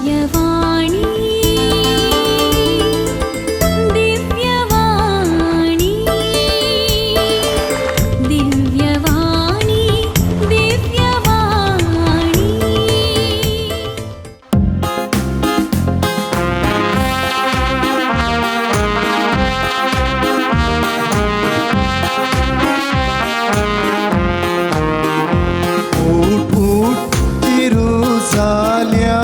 दिव्यवाणी दिव्यवाणी दिव्यवाणी दिव्यवाणी. उठ उठ जेरुजाल्या,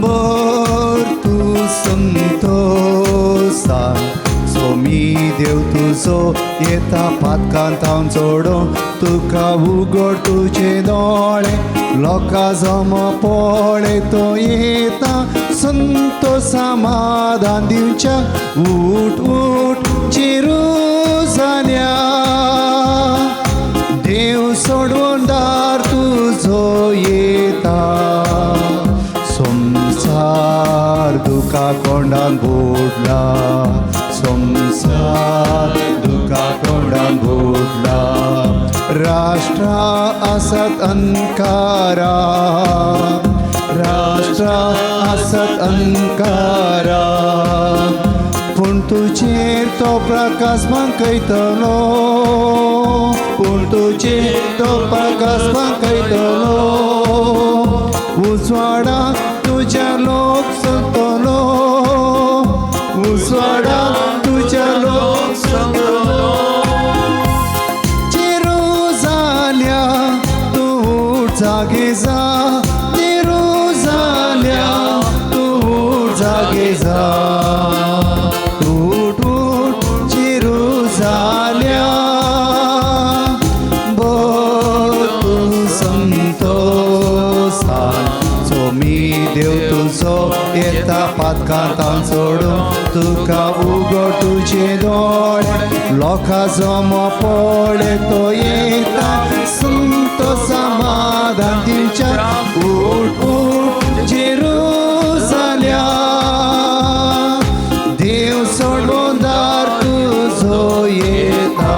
बर तूं संतोसान, सोमी देव तुजो येता पातकांत चोडून, तुका उगड तुजे दोळे, लोकां जमो पळय तो येता संतोष समाधान दिवच्या. उठ उठ जेरुजाल्या, देव सोडवणदार तुजो येता. संसार दुखा कोंडान बुडला, संसार दुखा कोंडान बुडला, राष्ट्रा आसत अंकारा, राष्ट्रा आसत अंकारा, पूण तुजेर तो प्रकाश मागयतलो, पूण तुजेर तो प्रकाश मागयतलो, उजवाडा तुज्या लोक चलतलो, उजवाडा तुज्या लोक चलतलो. जेरुजाल्या तूं उठ जागे जा, जेरुजाल्या तूं उठ जागे जा, उठ उठ जेरुजाल्या, बर तूं संतोसान, सोमी देव तुजो येता पातकांत सोडून, तुका उगड तुजे दोळे, लोकां जमो पळय तो येता संतोष समाधान दिवच्या. उठ उठ जेरुजाल्या, देव सोडवणदार तुजो येता.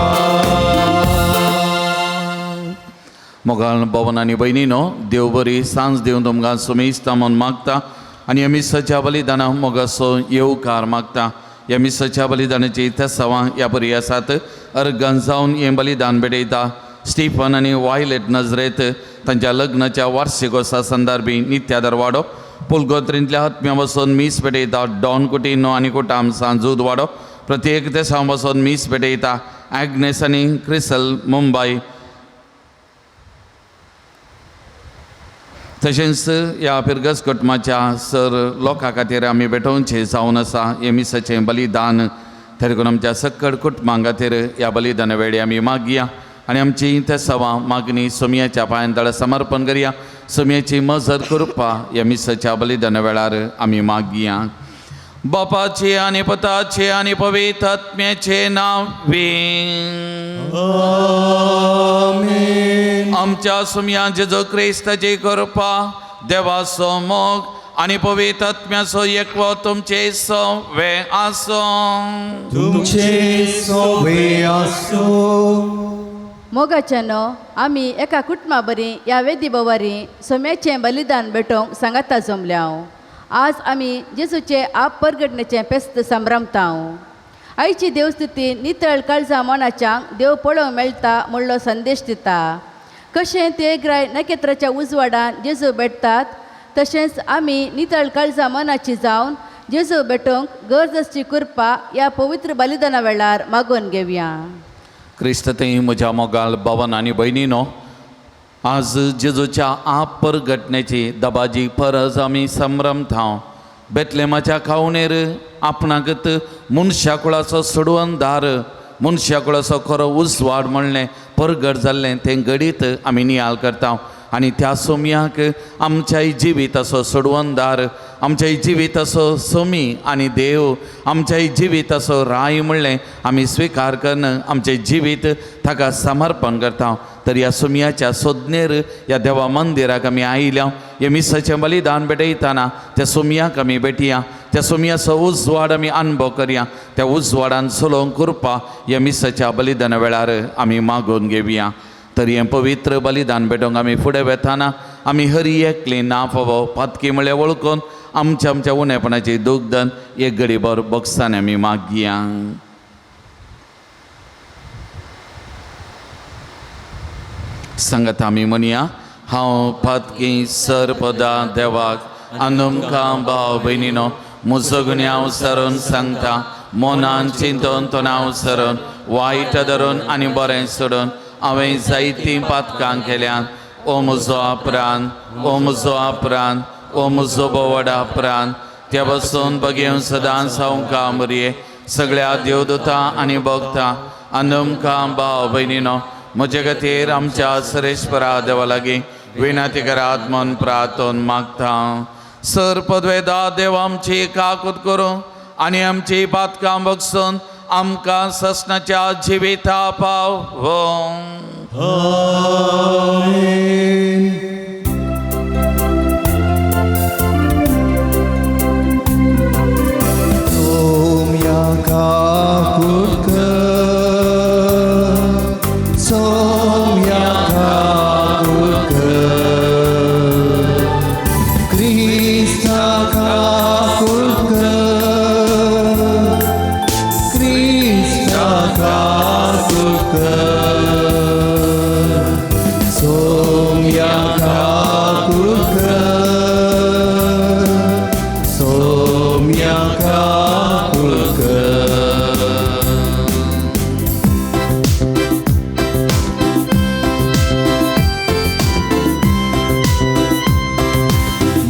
मोगाळ भवन आनी भयणीनो, देव बरी सांज दिवन तुमकां सुमेस्ता म्हूण मागता आनी ह्या मिसाच्या बलिदाना मोगाचो येवकार मागता. ह्या मिसाच्या बलिदानाची तेसावां ह्या बरी आसात. अर्गान जावन हें बलिदान भेटयता स्टीफन आनी वायलेट नजरेत तांच्या लग्नाच्या वार्षिकोत्सवा संदर्भी नित्यादर वाडो. पुलगोत्रींतल्या आत्म्या बसून मीस भेटयता डॉन कुटिनो आनी कुटाम सांजूद वाडो. प्रत्येक देसां बसून मीस भेटयता ॲग्नेस आनी क्रिसल मुंबय. तशेंच ह्या फिरगस कुटुंबाच्या सर लोकां खातीर आमी भेटोवचें जावन आसा हें मिसाचें बलिदान. तरी आमच्या सक्कड कुटुंबां खातीर ह्या बलिदाना वेळी आमी मागया आनी आमची तेसावां मागणी सोमयाच्या पांयां तळा समर्पण करया. सोमयाची मजत करपा ह्या मिसाच्या बलिदाना वेळार आमी मागया. बापाचे आनी पुताचे आनी पवित्र आत्म्याचे नांव. आमेन. आमच्या सुमया जेजू क्रिस्ताची कृपा, देवाचो मोग आनी पवित्र आत्म्याचो एकवो तुमचे सवे आसूं. तुमचे सोवे आसूं. मोगाच्यानो, आमी एका कुटुंबा बरी ह्या वेदी बवारी सोम्याचें बलिदान भेटोवंक सांगाता जमल्या. आज आमी जेजूचे आप परगटण्याचें पेस्त संभ्रमतांव. आयची देवस्तुती नितळ काळजा मनाच्यांक देव पळोवंक मेळटा म्हणलो संदेश दिता. कशें तेग्राय नखेत्राच्या उजवाडान जेजू भेटतात, तशेंच आमी नितळ काळजा मनाची जावन जेजू भेटोवंक गरज आसची कृपा ह्या पवित्र बलिदाना वेळार मागून घेवया. क्रिस्त थंय म्हज्या मोगाल भवन आनी भयणीनो, आज जेजूच्या आप परगटण्याची दबाजी परज आमी संभ्रमतांव. बेतलेमाच्या खावणेर आपणाकत मनशा कुळाचो सोडवणदार, मनशा कुळाचो खरो उजवाड म्हणलें परगट जाल्लें तें घडीत आमी नियाळ करता आनी त्या सोमयाक आमच्याय जिविताचो सोडवणदार, आमच्याय जिविताचो सोमी आनी देव, आमच्याय जिविताचो राय म्हणलें आमी स्विकार करून आमचें जिवीत ताका समर्पण करता. तर ह्या सोमयाच्या सोदनेर ह्या देवा मंदिराक आमी आयल्या. हे मिसाचें बलिदान भेटयतना त्या सोमयाक आमी भेटया, त्या सोमयाचो उजवाड आमी अनुभव करया, त्या उजवाडान चलोवंक कृपा ह्या मिसाच्या बलिदाना वेळार आमी मागून घेवया. तर हें पवित्र बलिदान भेटोवंक आमी फुडें वेताना आमी हरी एकली ना फावो पातकी म्हळ्यार वळखून आमच्या आमच्या उणेपणाची दुग्धन एक गडीभर बक्षांनी आमी मागया. सांगात आमी म्हणया, हांव पातकी सरपदा देवाक आनी भाव भयणीनो म्हजो गुन्यांव सरून सांगता, मनान चिंतून तणाव सरून वायट धरून आनी बरें सोडून हांवें जायतीं पातकां केल्यात. ओ म्हजो अपरांत, ओ म्हजो अपरांत, ओ म्हजो बोवडा अपरांत त्या पासून बगेवन सदांच हांव कामरये सगळ्या देवदूता आनी भक्तां आनी भाव भयणीनो म्हजे खातीर आमच्या सरेश्वरा देवा लागीं विनंती करात मन प्रार्थन मागता. सर पदवेदा देव आमची काकूत करूं आनी आमची पातकां बगसून आमकां ससनाच्या जिविता पाव.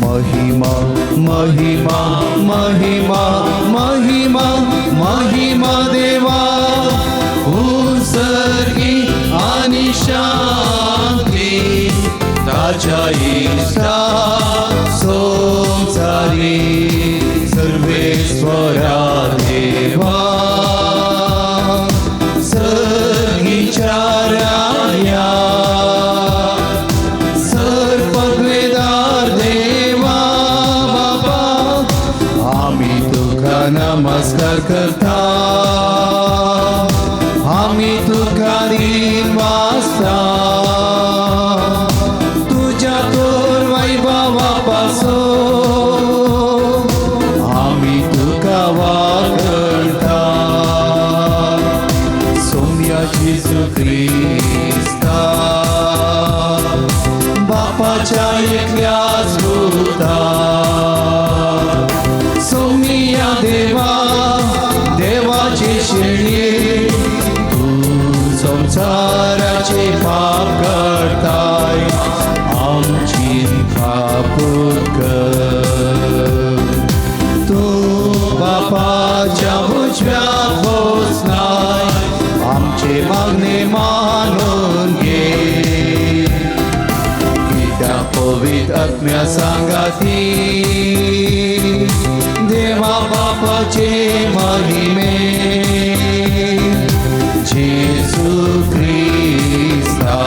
महिमा महिमा महिमा महिमा महिमा देवा उंसर्गी आणि शांती ताच्या इष्टा संसारी सर्वेश्वरा देवा सर्गीच्या राया सर्पद्वेदार देवा बापा आम्ही तुका नमस्कार करता, आम्ही तुका दिन वाचता, तुझ्या तोर वैभवा पासून आम्ही तुका वाकळता. सोम्या जेजू क्रिस्ता बापाच्या एकल्याच पुता, सोमिया देवा देवाची शेणी तू संसाराचे पाप करताय आमची काकूत कर. तू बापाच्या उजव्या बसलाय आमचे मागणे मानून घे, कित्याक पवित्र आत्म्या सांगाती देवा बापाचे महिमे जेजू क्रिस्ता.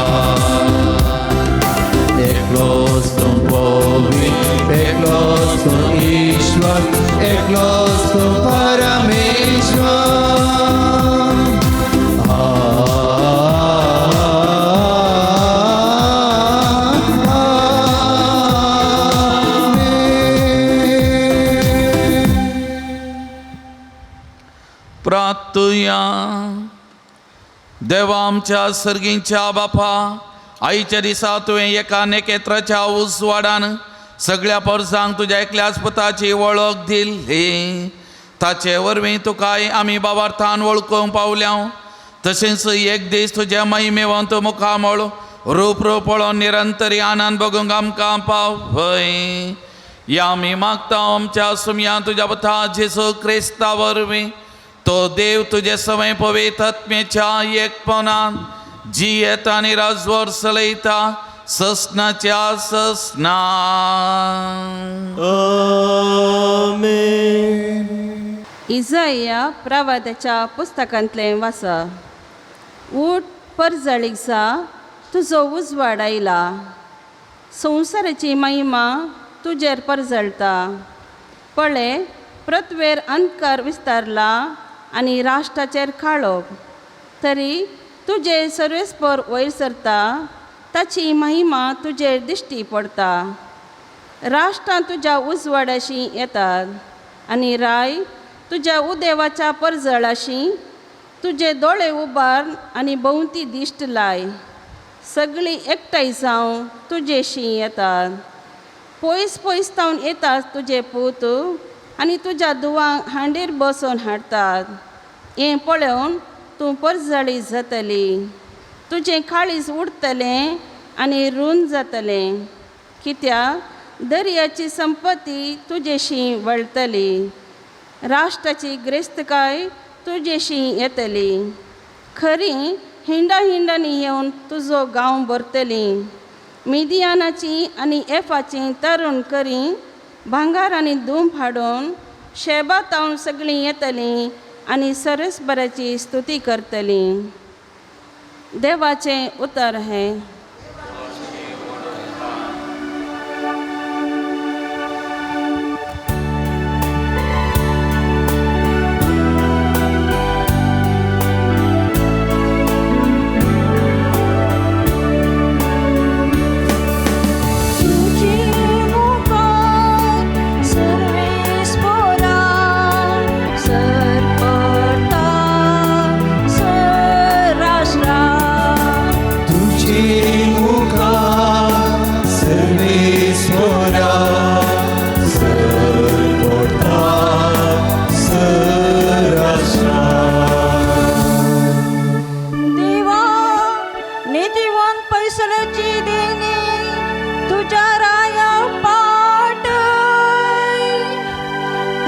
एकलोच तूं पवित्र, एकलोच तूं ईश्वर, एकलोच तूं परमेश्वर. प्रार्थुया. देवा आमच्या सर्गींच्या बापा, आईच्या दिसा तुवें एका नेकेत्राच्या उजवाडान सगळ्या पोरसांक तुज्या एकल्याच पुताची वळख दिल्ली, ताचे वरवीं तुकाय आमी बाबार्थान वळखूंक पावल्या. तशेंच एक दीस तुज्या महिमेवंत मुखामळ रूप रूप पळोवन निरंतरी आनंद बगूंक आमकां पावय. या आमी मागता आमच्या सुमया तुज्या पुता जेजू क्रिस्ता वरवीं तो देव तुजे सवय पवित्र आत्म्याच्या एकपणान जियेता आनी राजवर चलयता ससनाच्या ससना. आमेन. इजाया प्रवादाच्या पुस्तकांतलें वाचा. उठ परजळीक जा, तुजो उजवाड आयला, संवसाराची महिमा तुजेर परजळता. पळय पृथ्वेर अंधकार विस्तारला आनी राष्ट्राचेर काळोख, तरी तुजें सर्वेस्पर वयर सरता ताची महिमा तुजेर दिश्टी पडता. राष्ट्रां तुज्या उजवाडाशी येतात आनी राय तुज्या उदेवाच्या परजळाशी. तुजे दोळे उबार आनी भोंवती दिश्ट लाय. सगळीं एकठांय जावन तुजेशी येतात. पयस पयस तावन येतात तुजे पूत आनी तुज्या धुवांक हांडीर बसोवन हाडटात. हें पळोवन तूं परजळी जातली. तुजें काळीज उडतलें आनी रूंद जातलें, कित्याक दर्याची संपत्ती तुजेशी वळटली, राष्ट्राची ग्रेस्तकाय तुजेशी येतली. खरी हिंडा हिंडांनी येवन तुजो गांव भरतली. मिदियानाची आनी एफाची तरुण करी भांगार आनी धूप हाडून शेबा तावन सगळीं येतलीं आनी सरसबराची स्तुती करतलीं. देवाचें उतर हें. तुझे मुखार सर्वेस्पोरा सरपटा सराष्ट्रा. तुझे मुखार सर्वेस्वरा सरपोटा सराष्ट्रा. देवा नितीवंत पैसल्याची देणी तुझ्या राया पाट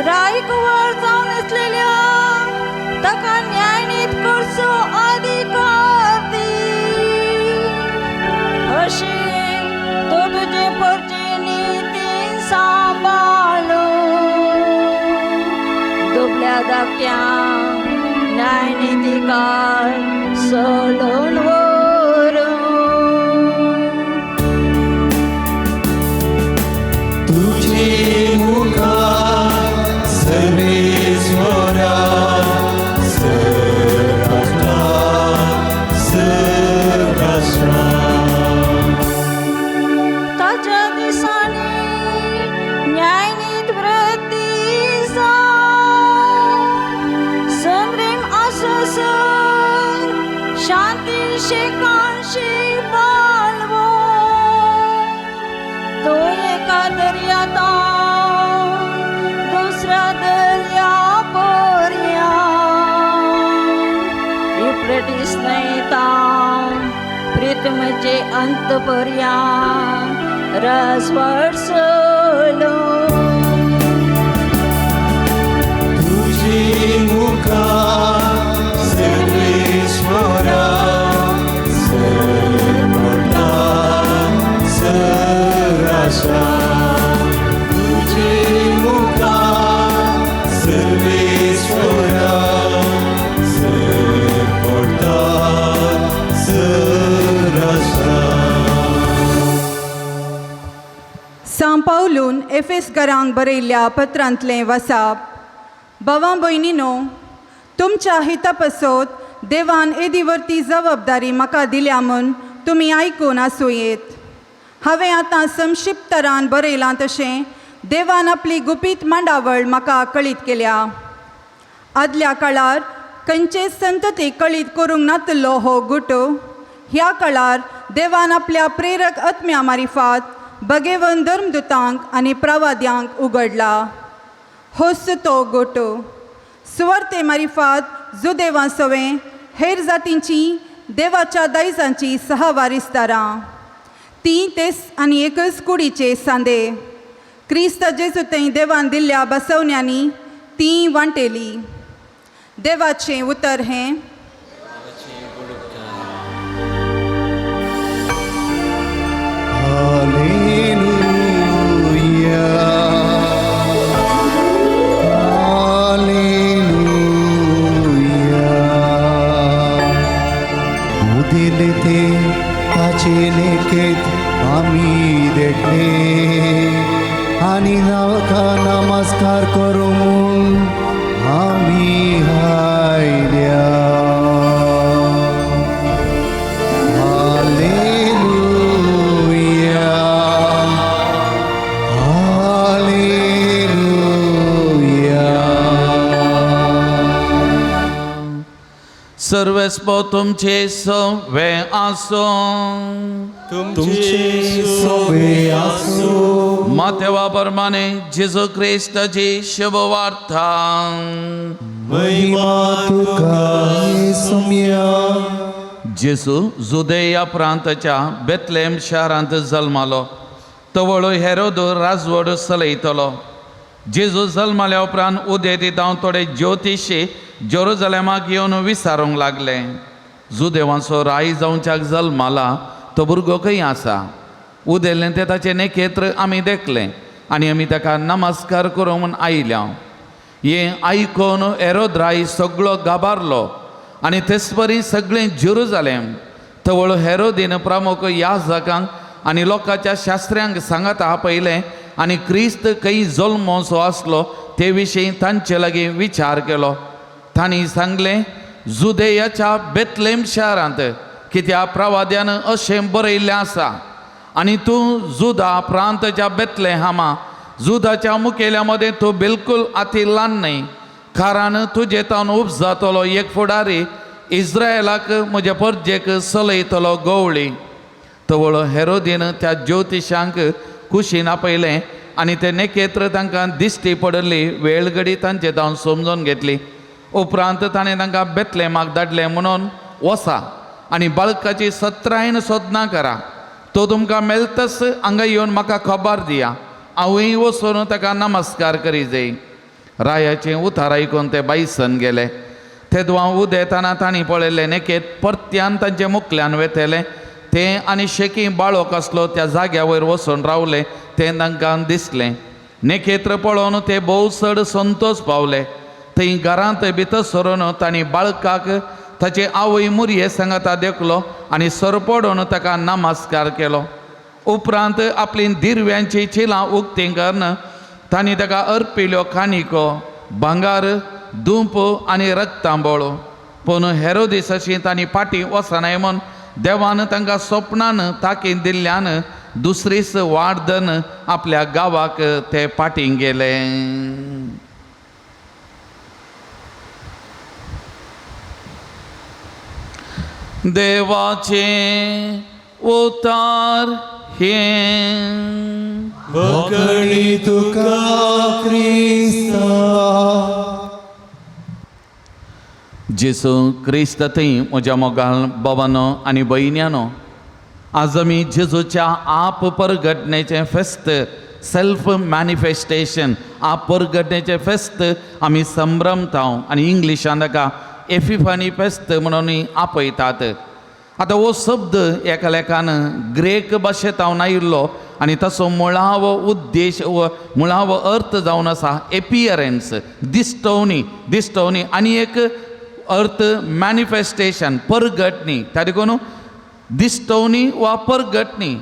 रायकुवर जावन आसलेल्या ताका न्यायनीत करचो अधिकार दी. अशी तो तुजे परची नितीन सांबाळू दुबल्या धाकट्या न्यायनिधिकार सोडून व्हरूं. तुझे मुखार सर्वेस्वरा सराष्ट्रा सराष्ट्रा. ताच्या दिसांनी न्यायनीत वृत्ती जावन संद्रीम आससर शांती शेकांशी बाळवो. तो एका दर्यातावन दुसऱ्या दर्या पर्या युफ्रेटीस न्हंयतावन प्रितमचे अंत पर्या राजवाड चलो. तुझे मुखार सर्वेस्वरा सरपोटा सराष्ट्रा. तुझे मुखार सर्वेस्वरा सरपोटा सराष्ट्रा. सांव पावलून एफेसकरांक बरयल्ल्या पत्रांतलें वसाप. भावां भयणीनो, तुमच्या हिता पासत देवान येदी वरती जबाबदारी म्हाका दिल्या म्हूण तुमी आयकून आसूं येत. हांवें आतां संक्षिप्तरान बरयलां तशें देवान आपली गुपीत मांडावळ म्हाका कळीत केल्या. आदल्या काळार खंयचेच संतती कळीत करूंक नातलो हो गुट ह्या काळार देवान आपल्या प्रेरक आत्म्या मारिफात भगेवन धर्मदुतांक आनी प्रवाद्यांक उगडला. होच तो गोटो सुवार्ते मारिफात जुदेवां सवें हेर जातींची देवाच्या दायजांची सहवारिसदारां. तीं तेच आनी एकच कुडीचे सांदे. क्रिस्त जेजू थंय देवान दिल्ल्या बसवण्यांनी तीं वांटेली. देवाचें उतर हें. Hallelujah, hallelujah. उदिले ते ताचे लेखेत आमी देखले आनी नाका नमस्कार करूं म्हूण आमी आयल्या. हालेलुया. सर्वेस्पो तुमचे सवे आसूं. तुमचे सोवे आसूं. मातेवा प्रमाणे जेजू क्रिस्ताची शुभवार्ता. महिमा तुका सोम्या. जेजू जुदेया प्रांताच्या बेतलेम शारांत जल्मालो. तवळो हेरोद राजवड चलयतलो. जेजू जल्माल्या उपरांत उदेंती जावन थोडे ज्योतिशी जेरुजलेमाक येवन विचारूंक लागले, जुदेवांचो राय जावच्याक जल्माला तो भुरगो खंय आसा? उदेल्लें तें ताचें नेकेत्र आमी देखलें आनी आमी ताका नमस्कार करूंक म्हूण आयल्या. हें आयकून हेरोद राय सगळो गाबारलो आनी तेच परी सगळें जेरुजालेम. तवळ हेरोदीन प्रमुख याजकांक आनी लोकांच्या शास्त्र्यांक सांगाता आपयलें आनी क्रिस्त खंय जल्मोसो आसलो ते विशीं तांचे लागीं विचार केलो. तांणी सांगलें, जुदेयाच्या बेतलेम शारांत, कित्याक प्रवाद्यान अशें बरयल्लें आसा, आनी तूं जुदा प्रांताच्या बेतलेहामा, जुदाच्या मुखेल्या मदें तूं बिलकूल आती ल्हान न्हय, कारण तुजे तावन उपजातलो एक फुडारी इस्रायलाक म्हज्या परजेक चलयतलो गवळी. तवळ हेरोदीन त्या ज्योतिशांक कुशीन आपयलें आनी ते नेकेत्र तांकां दिश्टी पडिल्ली वेळगडी तांचे तावन समजून घेतली. उपरांत ताणें तांकां बेतलेमाक धाडलें म्हणून, वसा आनी बाळकाची सत्रायन सोदना करा. तो तुमकां मेळतच हांगा येवन म्हाका खबर दिया, हांवूय वचून ताका नमस्कार करी जाय. रायाचें उतार आयकून ते बायसन गेले. तेदवां उदेताना तांणी पळयलें नेकेत परत्यान तांचे मुखल्यान वेतलें तें आनी शेकी बाळोक आसलो त्या जाग्या वयर वचून रावलें तें तांकां दिसलें. नेकेत्र पळोवन ते भोव चड संतोश पावले. थंय घरांत भितर सरून तांणी बाळकाक ताचे आवय मुरये सांगाता देखलो आनी सरपडून ताका नमस्कार केलो. उपरांत आपली दिरव्यांची चिलां उक्तीं करून तांणी ताका अर्पिल्यो कानिको, भांगार, धूप आनी रक्तांबोळो. पूण हेरोदीस अशी तांणी फाटीं वचनाय म्हूण देवान तांकां सपनान ताकीद दिल्ल्यान दुसरीच वाट धरून आपल्या गांवाक ते फाटीं गेले. देवाचें उतार हें. वखणी तुका क्रिस्ता. जेजू क्रिस्त थंय म्हज्या मोगाल बाबानो आनी भयण्यानो, आज आमी जेजूच्या आप परगटणेचें फेस्त, सेल्फ मॅनिफेस्टेशन, आप परगटणेचें फेस्त आमी संभ्रमता आनी इंग्लिशान ताका एफिफानी फेस्त म्हणून आपयतात. आतां हो शब्द एका लेखान ग्रेक भाशेंत हांव आयिल्लो आनी ताचो मुळावो उद्देश व मुळावो अर्थ जावन आसा एपियरन्स, दिश्टवणी, दिश्टवणी आनी एक अर्थ मॅनिफेस्टेशन, परगटणी. त्या देखून दिश्टवणी वा परगटणी.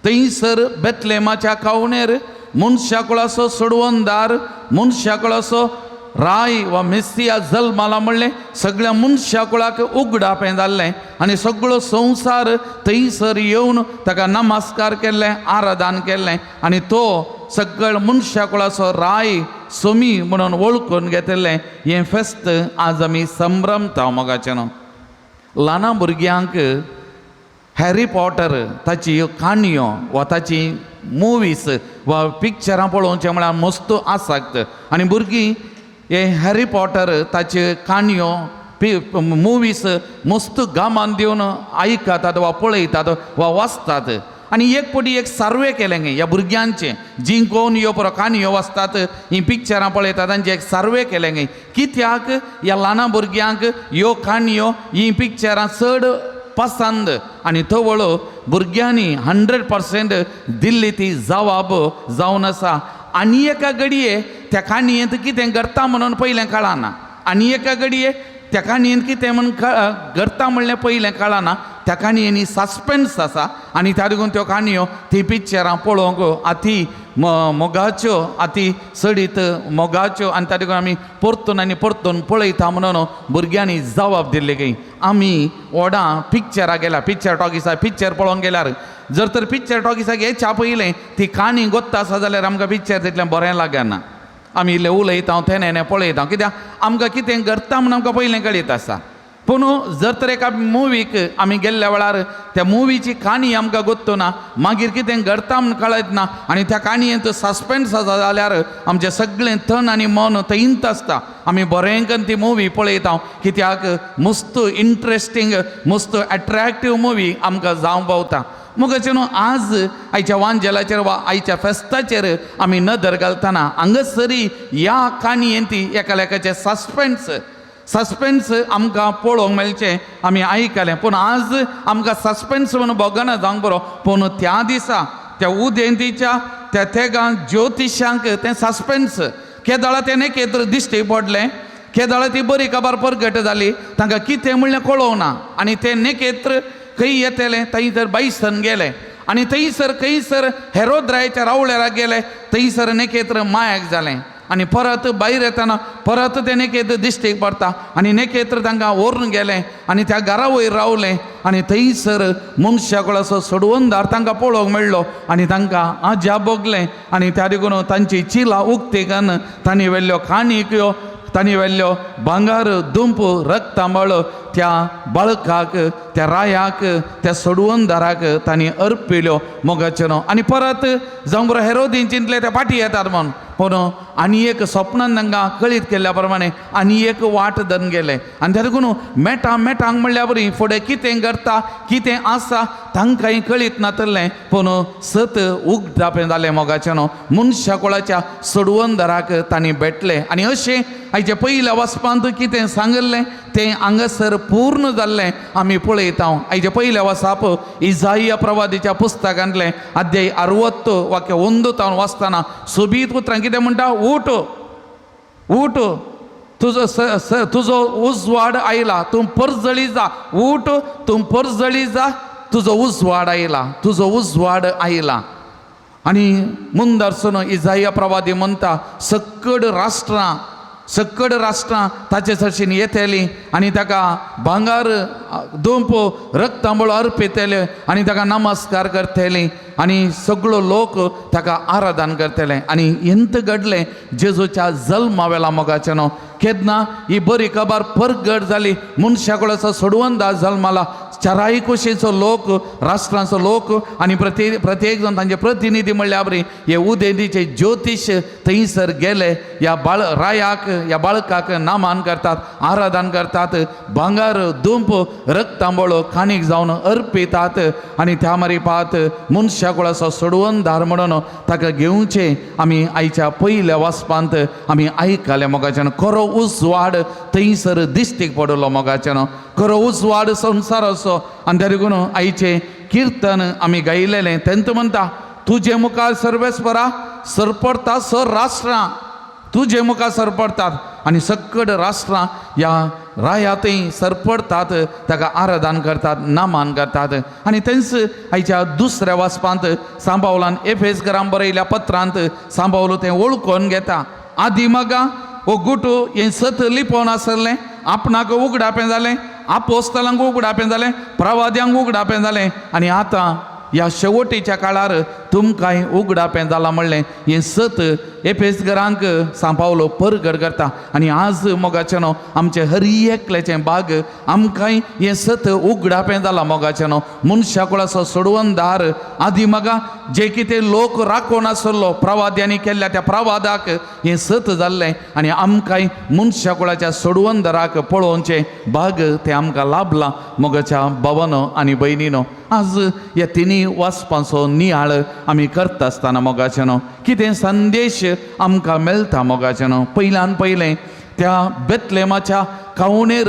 थंयसर बेतलेमाच्या कावणेर मनशाकुळाचो सोडवणदार, मनशाकुळाचो राय वा मेस्सिया जल्माला म्हणलें सगळ्या मनशाकुळाक उगडापें जाल्लें आनी सगळो संवसार थंयसर येवन ताका नमस्कार केल्लें, आराधन केल्लें आनी तो सगळ मनशाकुळाचो राय सोमी म्हणून वळखून घेतिल्लें हें फेस्त आज आमी संभ्रमता. मोगाचें न्हू, ल्हाना भुरग्यांक हॅरी पॉटर ताची काणयो वा ताची मुवीस वा पिक्चरां पळोवचें म्हळ्यार मस्त आसक्त आनी भुरगीं हे हॅरी पॉटर ताच्यो काणयो मुवीस मस्त गामान दिवन आयकतात वा पळयतात वा वाचतात. आनी एक फावटी एक सर्वे केलें गे ह्या भुरग्यांचें, जीं कोण ह्यो पुरो काणयो वाचतात, हीं पिक्चरां पळयतात, तांचें एक सर्वे केलें गे, कित्याक ह्या ल्हाना भुरग्यांक ह्यो काणयो हीं पिक्चरां चड पसंद? आनी तवळ भुरग्यांनी 100% दिल्ली ती जवाब जावन आसा, आनी एका घडये त्या काणयेंत कितें घडटा म्हणून पयलें कळना, आनी एका घडये त्या काणयेंत कितें म्हूण घडटा म्हणलें पयलें कळना, त्या काणयेंनी सस्पेन्स आसा आनी त्या देखून त्यो काणयो ती पिक्चरां पळोवंक अती मोगाच्यो, अती चडीत मोगाच्यो आनी त्या देखून आमी परतून आनी परतून पळयता म्हणून भुरग्यांनी जवाब दिल्ली खंय. आमी व्हडां पिक्चरां गेल्यार, पिक्चर टॉकिसा पिक्चर पळोवंक गेल्यार, जर तर पिक्चर टॉकिसाक येच्या पयलें ती काणी गोत्ता आसा जाल्यार आमकां पिक्चर तितलें बरें लागना. आमी इल्लें उलयता, तेणें पळयता, कित्याक आमकां कितें घडटा म्हूण आमकां पयलें कळीत आसा. पूण पूण जर तर एका मुवीक आमी गेल्ल्या वेळार त्या मुवीची काणी आमकां गोत्तो ना, मागीर कितें घडता म्हूण कळत ना आनी त्या काणयेंत सस्पेन्स आसा जाल्यार आमचें सगळें तन आनी मन थंयच आसता. आमी बरें करून ती मुवी पळयता कित्याक मस्त इंट्रस्टींग मस्त एट्रॅक्टीव मुवी आमकां जावंक पावता. मोगाचे न्हू आज आयच्या वांजेलाचेर वा आयच्या फेस्ताचेर आमी नदर घालतना हांगासरी ह्या काणयेन ती एकामेकाचें सस्पेन्स सस्पेन्स आमकां पळोवंक मेळचें आमी आयकलें. पूण आज आमकां सस्पेन्स म्हणून भोगना जावंक बरो, पूण त्या दिसा त्या उदेंतीच्या त्या तेगां ज्योतिशांक तें सस्पेन्स केदळा तें नेकेत्र दिश्टी पडलें, केदळा ती बरी खबर परगट जाली, तांकां कितें म्हणलें कळोवंक ना आनी तें नेकेत्र खंय येतलें थंयसर बायसन गेलें आनी थंयसर खंयसर हेरोद्रायच्या रावळेराक गेले, थंयसर नेकेत्र मायाक जालें आनी परत भायर येतना परत तें नेकेत्र दिश्टीक पडटा आनी नेकेत्र तांकां व्हरून गेलें आनी त्या घरा वयर रावलें आनी थंयसर मनशाक असो सोडवणदार तांकां पळोवंक मेळ्ळो आनी तांकां आज्या भोगलें आनी त्या देखून तांची चिलां उक्ती कन्न तांणी व्हेल्ल्यो काणयो, तांणी व्हेल्ल्यो भांगर दुंप रक्तांबळ त्या बाळकाक त्या रायाक त्या सोडवणदाराक तांणी अर्पिल्यो मोगाचें न्हू. आनी परत जावं बरो हेरोदीन चिंतले ते फाटीं येतात म्हूण, पूण आनी एक सपनान तांकां कळीत केल्ल्या प्रमाणे आनी एक वाट धरून गेले आनी त्या देखून मेटां मेटांक म्हणल्या बरी फुडें कितें करता कितें आसा तांकांय कळीत नातलें, पूण सत उगडापें जालें मोगाचें न्हू. मनशाकुळाच्या सोडवणदाराक तांणी भेटलें आनी अशें आयच्या पयल्या वाचपांत कितें सांगिल्लें तें हांगासर पूर्ण जाल्लें आमी पळयता. आयच्या पयल्या वाचप इजाइया प्रवादीच्या पुस्तकांतलें अध्याय 60 वाक्य 1 तावन वाचतना सोबीत उतरां कितें म्हणटा, उठ उठ तुजो तुजो उजवाड आयला, तूं परजळी जा, उठ तूं परजळी जा, तुजो उजवाड आयला, तुजो उजवाड आयला. आनी मुंदरसून इजाइया प्रवादी म्हणटा सकड राष्ट्रां सकड राष्ट्रां ताचे सरशीन येतली आनी ताका भांगर दुंप रक्तांबळ अर्पितले आनी ताका नमस्कार करतली आनी सगळो लोक ताका आराधन करतले. आनी हेंत घडलें जेजूच्या जल्मा वेला मोगाचें न्हू. केन्ना ही बरी खबर परगट जाली, मनशाकुळाचो सोडवणदार जल्माला, चाराय कुशीचो लोक राष्ट्रांचो लोक आनी प्रत्येक जाण तांचे प्रतिनिधी म्हणल्यार बरी हे उदेंतीचे ज्योतिश थंयसर गेले, ह्या बाळ रायाक ह्या बाळकाक नामान करतात आराधन करतात, भांगर दुंप रक्तांबळो खाणीक जावन अर्पितात आनी त्या मारिपात मनशाकुळाचो सोडवणदार म्हणून ताका घेवचें आमी आयच्या पयल्या वाचपांत आमी आयकलें मोगाच्यान. खरो उजवाड थंयसर दिश्टीक पडलो मोगाच्यान, खरो उजवाड संवसाराचो. आनी त्या देखून आयचें किर्तन आमी गायलेलें तेंत म्हणटा तुजे मुखार सर्वेस्परा सरपडटा सर राष्ट्रां, तुजे मुखार सरपडटात आनी सकड राष्ट्रां ह्या रायातय सरपडटात, ताका आराधन करतात नामान करतात. आनी तेंच आयच्या दुसऱ्या वाचपांत सांबावलान एफेसकरां बरयल्या पत्रांत सांबावलो तें वळखून घेता. आदी मगा हो गुटू हें सत लिपोवन आसलें, आपणाक उगडापें जालें, आपोस्तलांक उगडापें जालें, प्रवाद्यांक उगडापें जालें आनी आतां ह्या शेवटीच्या काळार तुमकांय उगडापें जालां म्हणलें हें सत एफेसगरांक सांपावलो परगट करता. आनी आज मोगाचें न्हू आमचें हर एकल्याचें बाग आमकांय हें सत उगडापें जालां मोगाचें न्हू. मनशाकुळाचो सोडवणदार आदी मगा जे कितें लोक राखून आसलो प्रवाद्यांनी केल्ल्या त्या प्रवादाक हें सत जाल्लें आनी आमकांय मनशाकुळाच्या सोडवणदाराक पळोवचें बाग तें आमकां लाभलां मोगाच्या भावानो आनी भयणीनो. आज ह्या तिनूय वाचपांचो नियाळ आमी करता आसतना मोगाचें न्हू कितें संदेश आमकां मेळटा मोगाचें न्हू. पयल्यान पयलें त्या बेतलेमाच्या कावणेर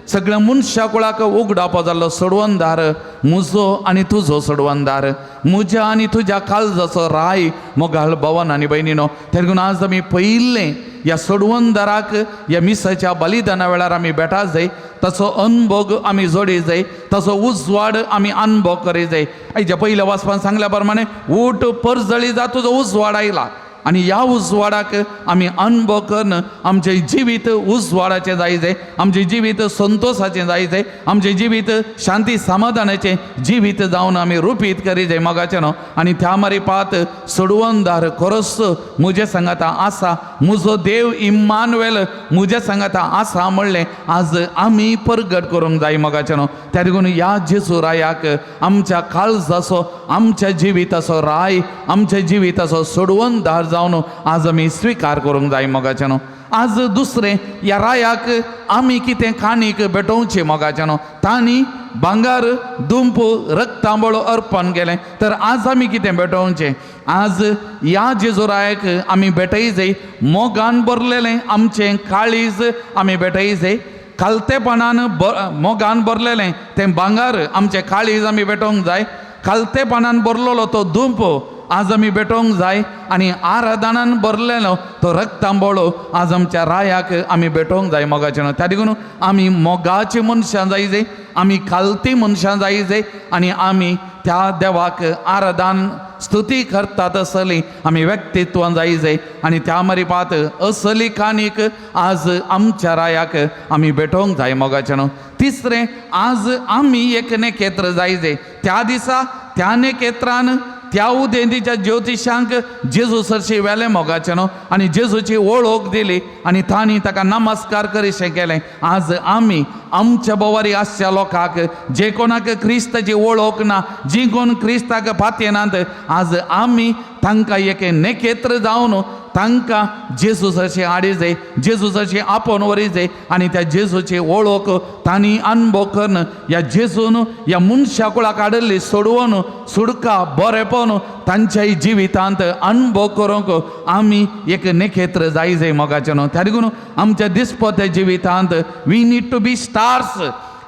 सगळ्या मनशाकुळाक उगडापो जाल्लो सोडवणदार म्हजो आनी तुजो सोडवणदार, म्हज्या आनी तुज्या काळजाचो राय मोगाळ भवन आनी भयणीनो. तेन्ना आज आमी पयिल्लें ह्या सोडवणदाराक ह्या मिसाच्या बलिदाना वेळार आमी भेटा जाय, ताचो अनभोग आमी जोडी जाय, ताचो उजवाड आमी अनभोग करी जाय. आयच्या पयल्या वाचपान सांगल्या प्रमाणे उठ परजळी जा, तुजो उजवाड आयला. आनी ह्या उजवाडाक आमी अनुभव करून आमचें जिवीत उजवाडाचें जाय जाय, आमचें जिवीत संतोशाचें जाय जाय, आमचें जिवीत शांती समाधानाचें जिवीत जावन आमी रुपीत करी जाय मोगाचें न्हू. आनी त्या मारी पात सोडवणदार खरोच म्हजे सांगाता आसा, म्हजो देव इम्मानुएल म्हज्या सांगाता आसा म्हणलें आज आमी परगट करूंक जाय मोगाचें न्हू. त्या देखून ह्या जेजू रायाक आमच्या काळजाचो, आमच्या जिविताचो राय, आमच्या जिविताचो सोडवणदार जावन आज आमी स्विकार करूंक जाय मोगाचें न्हू. आज दुसरें ह्या रायाक आमी कितें काणीक भेटोवचें मोगाचें न्हू. तांणी भांगर दुंप रक्तांबळ अर्पण केलें, तर आज आमी कितें भेटोवचें? आज ह्या जेजू रायाक आमी भेटय जाय मोगान भरलेलें आमचें काळीज आमी भेटय जाय, खालतेपणान मोगान भरलेलें तें भांगर आमचें काळीज आमी भेटोवंक जाय, खालतेपणान भरलेलो तो दुंप आज आमी भेटोवंक जाय, आनी आराधनान भरलेलो तो रक्तांबोळो आज आमच्या रायाक आमी भेटोवंक जाय मोगाचें न्हू. त्या देखून आमी मोगाची मनशां जाय जाय, आमी खालती मनशां जाय जाय, आनी आमी त्या देवाक आराधन स्तुती करतात असली आमी व्यक्तित्वान जाय जाय. आनी त्या मारी पात असली काणीक आज आमच्या रायाक आमी भेटोवंक जाय मोगाचें न्हू. तिसरें, आज आमी एक नेकेत्र जाय जाय. त्या दिसा त्या नेकेत्रान त्या उदेंतीच्या ज्योतिशांक जेजू सरशी वेलें मोगाचें न्हू, आनी जेजूची वळख दिली आनी तांणी ताका नमस्कार करीशें केलें. आज आमी आमच्या बोवारी आसच्या लोकांक जे कोणाक क्रिस्ताची वळख ना, जी कोण क्रिस्ताक पातयेनात, आज आमी तांकां एक नेकेत्र जावन तांकां जेजू सरशी हाडी जाय, जेजू सरशी आपोवन व्हरी जाय, आनी त्या जेजूची वळख तांणी अनुभव करून ह्या जेजून ह्या मनशा कुळाक हाडिल्ली सोडवून सुडका बरेपण तांच्याय जिवितांत अनुभव करूंक आमी एक नेखेत्र जाय जाय मोगाचें न्हू. त्या देखून आमच्या दिसपत्या जिवितांत we need to be stars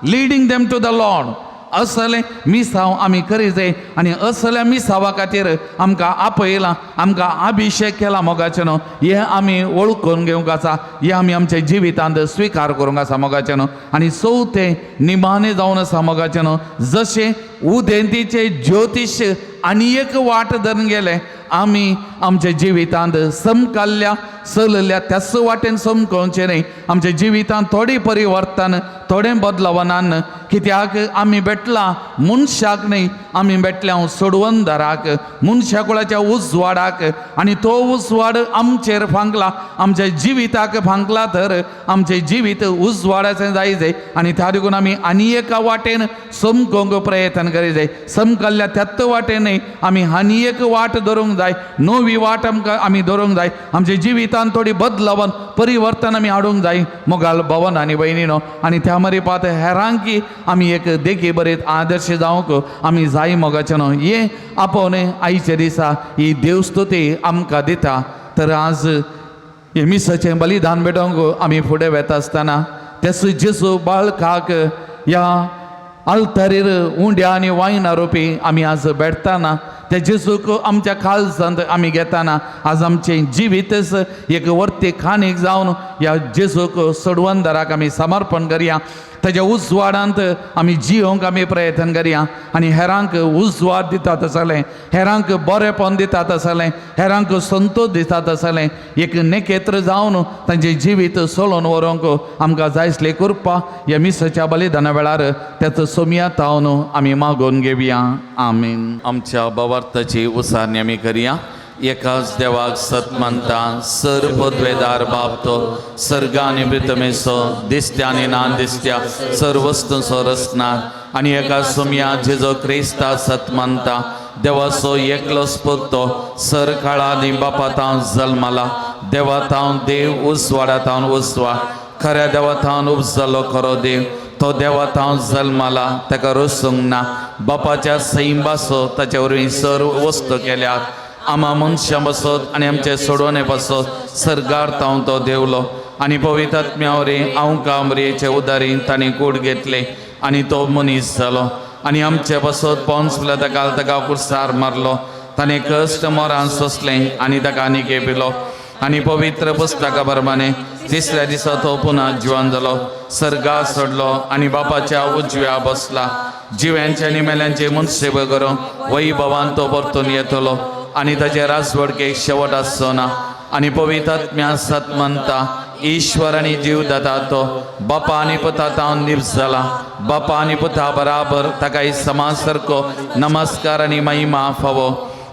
leading them to the Lord. असलें मिसांव आमी करी जाय, आनी असल्या मिसावा खातीर आमकां आपयलां, आमकां अभिशेक केला मोगाचें न्हू. हें आमी वळखून घेवंक आसा, हें आमी आमच्या जिवितांत स्विकार करूंक आसा मोगाचें न्हू. आनी चवथें निमाणें जावन आसा मोगाचें न्हू, जशें उदेंतीचे ज्योतीश आनी एक वाट धरून गेले, आमी आमच्या जिवितांत समकाल्ल्या चलल्या त्याच वाटेन समकोवचें न्हय. आमच्या जिवितांत थोडी परिवर्तन, थोडें बदलावनान, कित्याक आमी भेटला मनशाक न्हय, आमी भेटल्या सोडवणदाराक, मनशा कुळाच्या उजवाडाक, आनी तो उजवाड आमचेर फांकला, आमच्या जिविताक फांकला, तर आमचें जिवीत उजवाडाचें जाय जाय. आनी त्या देखून आमी आनी एका वाटेन समकोवंक प्रयत्न करी जाय. समकल्ल्या त्याच वाटेन न्हय, आमी आनी एक वाट धरूंक जाय, नवी वाट आमकां आमी धरूंक जाय. आमच्या जिवितांत थोडी बदलावन परिवर्तन आमी हाडूंक जाय मोगाल भवन आनी भयणीनो. आनी त्या मरी पात हेरांकी आमी एक देखी बरीत आदर्श जावंक आमी जाय मोगाचें न्हू. हें आपोवणें आयच्या दिसा ही देवस्तुती आमकां दिता. तर आज हे मिसाचें बलिदान भेटोवंक आमी फुडें वेता आसतना तेच जेजू बाळकाक ह्या आल्तारीर उंड्या आनी वायना रोपी आमी आज भेटताना, त्या जेजूक आमच्या काळजांत आमी घेताना आज आमचें जिवीतच एक वर्ती खाणीक जावन ह्या जेजूक सोडवणदाराक आमी समर्पण करया. ताज्या उजवाडांत आमी जियोंक आमी प्रयत्न करया, आनी हेरांक उजवाड दितात आसलें, हेरांक बरेपण दितात आसलें, हेरांक संतोष दितात आसलें, एक नेकेत्र जावन तांचें जिवीत सोलोवन व्हरूंक आमकां जाय आसली कृपा ह्या मिसाच्या बलिदाना वेळार त्याचो सोमया तावन आमी मागोवन घेवया. आमीन. आमच्या भावार्थाची उसारणी आमी करया. एकाच देवाक सत मानता, सर पदवेदार बाप, तो सर्ग आनी प्रितमेचो दिसत्या आनी ना दिसत्या सर वस्तूंचो रचणार, आनी एका सोमया जेजो क्रिस्ता सत मानता, देवाचो एकलोच पुतो, सर काळा आनी बापा तावन जल्माला, देवा तावन देव, उजवाडा तावन उजवाड, खऱ्या देवा तावन उपजलो खरो देव, तो देवा तावन जल्माला, ताका रसूंक ना, बापाच्या सैंबासो ताच्या वरवीं सर वस्तू केल्यात, आमा मनशां बसत आनी आमचे सोडवणे पासत सर्गार तावन तो देवलो, आनी पवित्र आत्म्या वरी आंवका मरियेचे उदारी तांणी कूड घेतले, आनी तो मनीस जालो, आनी आमचे पासत पोन्स ताका ताका कुर्सार मारलो, ताणें कश्ट मोरान सोंसलें आनी ताका आनी पिलो, आनी पवित्र पुस्तका प्रमाणे तिसऱ्या दिसा तो पुन्हा जिवन जालो, सर्गा सोडलो आनी बापाच्या उजव्या बसला, जिव्यांचे आनी मेल्यांचे मनसेव करूंक वैभवान तो परतून येतलो. आनी ताचे राजवडकेक शेवट आसचो ना आनी पवित्र आत्म्या सतमंता ईश्वर आनी जीव दाता तो बापा आनी पुता तावन निप्स जाला बापा आनी पुता बराबर ताका समाज सारको नमस्कार आनी महिमा फावो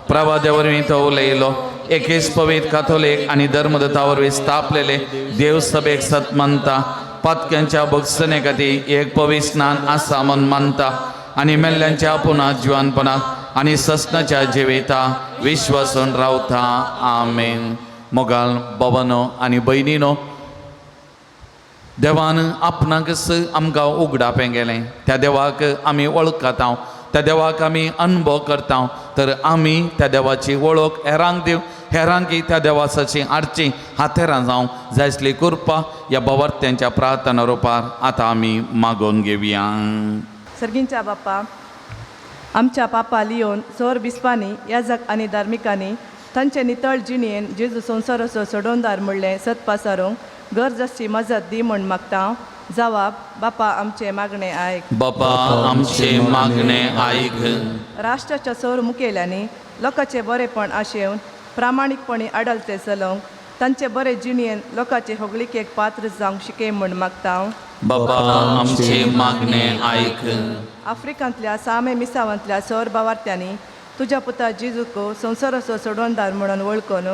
प्रवाद्या वरवीं तो उलयलो एकेच पवित्र काथोलीक आनी धर्मदता वरवीं स्थापलेले देवसभेक सत मानता पातक्यांच्या भोगसणे खातीर एक पवित्र स्नान आसा म्हूण मानता आनी मेल्ल्यांच्या पुना जिवानपणाक आनी ससनाच्या जिविता विश्वासून रावता. आमेन. मोगाल बाबानो आनी भयणीनो, देवान आपणाकच आमकां उगडापें गेलें. त्या देवाक आमी वळखता, त्या देवाक आमी अनुभव करता, तर आमी त्या देवाची वळख हेरांक दिव, हेरांकी त्या देवाची आडची हातेरां जावंक जाय आसली कृपा ह्या बावर्त्यांच्या प्रार्थना रुपार आतां आमी मागोवन घेवया. सर्गींच्या बाप्पा, आमच्या पापा लियोन सोर बिस्पांनी याजक आनी धार्मिकांनी तांचे नितळ जिणेन जेजू संवसाराचो सोडोवदार म्हणलें सत पासारूंक गरज आसची मजत दी म्हूण मागता. जवाब बापा आमचें मागणें आयक. बापा आमचें मागणें आयक. राष्ट्राच्या सौर मुखेल्यांनी लोकांचें बरेपण आशेवन प्रामाणीकपणी आडलते चलोवंक तांचे बरे जिणेन लोकांचे होगळिकेक पात्र जावंक शिकय म्हूण मागता. बापा आमचें मागणें आयक. आफ्रिकांतल्या सामे मिसावांतल्या सौर बावार्थ्यांनी तुज्या पुता जिजूक संवसाराचो सोडवणदार म्हणून वळखून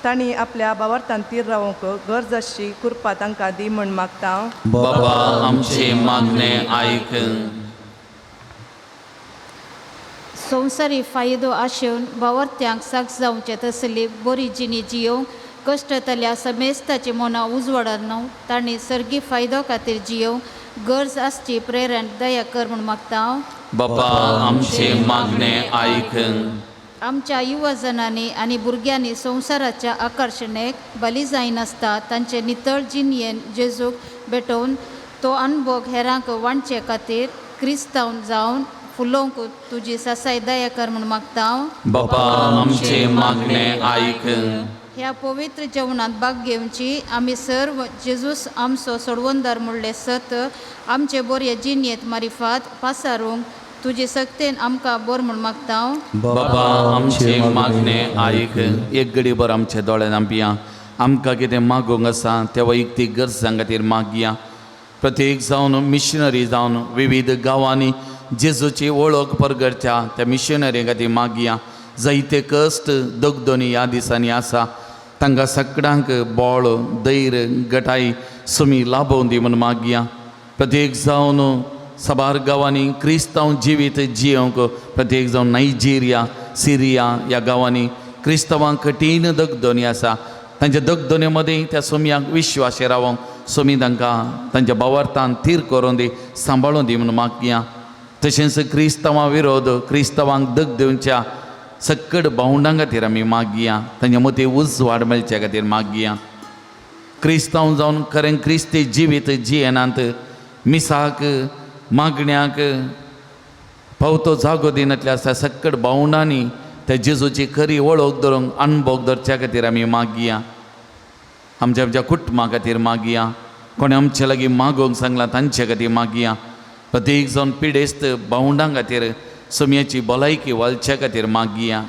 तांणी आपल्या बावार्थान तीर रावंक गरज आसची कृपा तांकां दी म्हूण मागता. बाबा आमचें मागणें आयक. संवसारी फायदो आशेवन बावर्त्यांक साक्ष जावचे तसली बरी जिणी जियोवंक कश्टतल्या समेस्ताची मनां उजवाडान तांणी सर्गी फायदो खातीर जियोवंक गरज आसची प्रेरण दया कर म्हूण मागता हांव. बाबा आमचें मागणें आयक. आमच्या युवा जणांनी आनी भुरग्यांनी संवसाराच्या आकर्शणेक बली जायनासता तांचे नितळ जिणयेन जेजूक भेटोवन तो अनभोग हेरांक वांटचे खातीर क्रिस्तांव जावन फुलोवंक तुजी सासाय दया कर म्हूण मागता हांव. बाबा आमचें मागणें आयक. ह्या पवित्र जेवणांत भाग घेवची आमी सर्व जेजूस आमचो सोडवणदार म्हणलें सत आमचे बरे जिणयेंत मारिफात पासारूंक तुजे सक्तेन आमकां बोर म्हूण मागता हांव. बाबा आमचें मागणें आयक. एक घडीभर आमच्या दोळ्यान आमपिया आमकां कितें मागूंक आसा त्या वैयक्तीक गरजां खातीर मागया. प्रत्येक जावन मिशनरी जावन विविध गांवांनी जेजूची वळख परगटच्या त्या मिशनरी खातीर मागया. जायते कश्ट दगदोनी ह्या दिसांनी आसा तांकां सगळ्यांक बळ धैर्य गटाय सुमी लाभोवन दी म्हूण मागया. प्रत्येक जावन साबार गांवांनी क्रिस्तांव जिवीत जियोवंक प्रत्येक जावन नायजेरिया सिरिया ह्या गांवांनी क्रिस्तांवांक कठीण दगदोनी आसा तांच्या दगदोनी मदीं त्या सोमयांक विश्वास रावोंक सोमी तांकां तांच्या बावार्थान थीर करून दी सांबाळून दी म्हूण मागया. तशेंच क्रिस्तांवां विरोध क्रिस्तांवांक दग दिवच्या सक्कड भावंडां खातीर आमी मागया. तांच्या मतीं उजवाड मेळच्या खातीर मागया. क्रिस्तांव जावन खरें क्रिस्ती जिवीत जियेनात मिसाक मागण्याक पावतो जागो दिनातल्या आसता सक्कड भावंडांनी त्या जेजूची खरी वळख धरूंक अणभव धरच्या खातीर आमी मागया. आमच्या आमच्या कुटुंबा खातीर मागया. कोणें आमचे लागीं मागोवंक सांगलां तांचे खातीर मागया. प्रत्येक जावन पिडेस्त भावंडां खातीर सोमयाची भलायकी वालच्या खातीर मागया.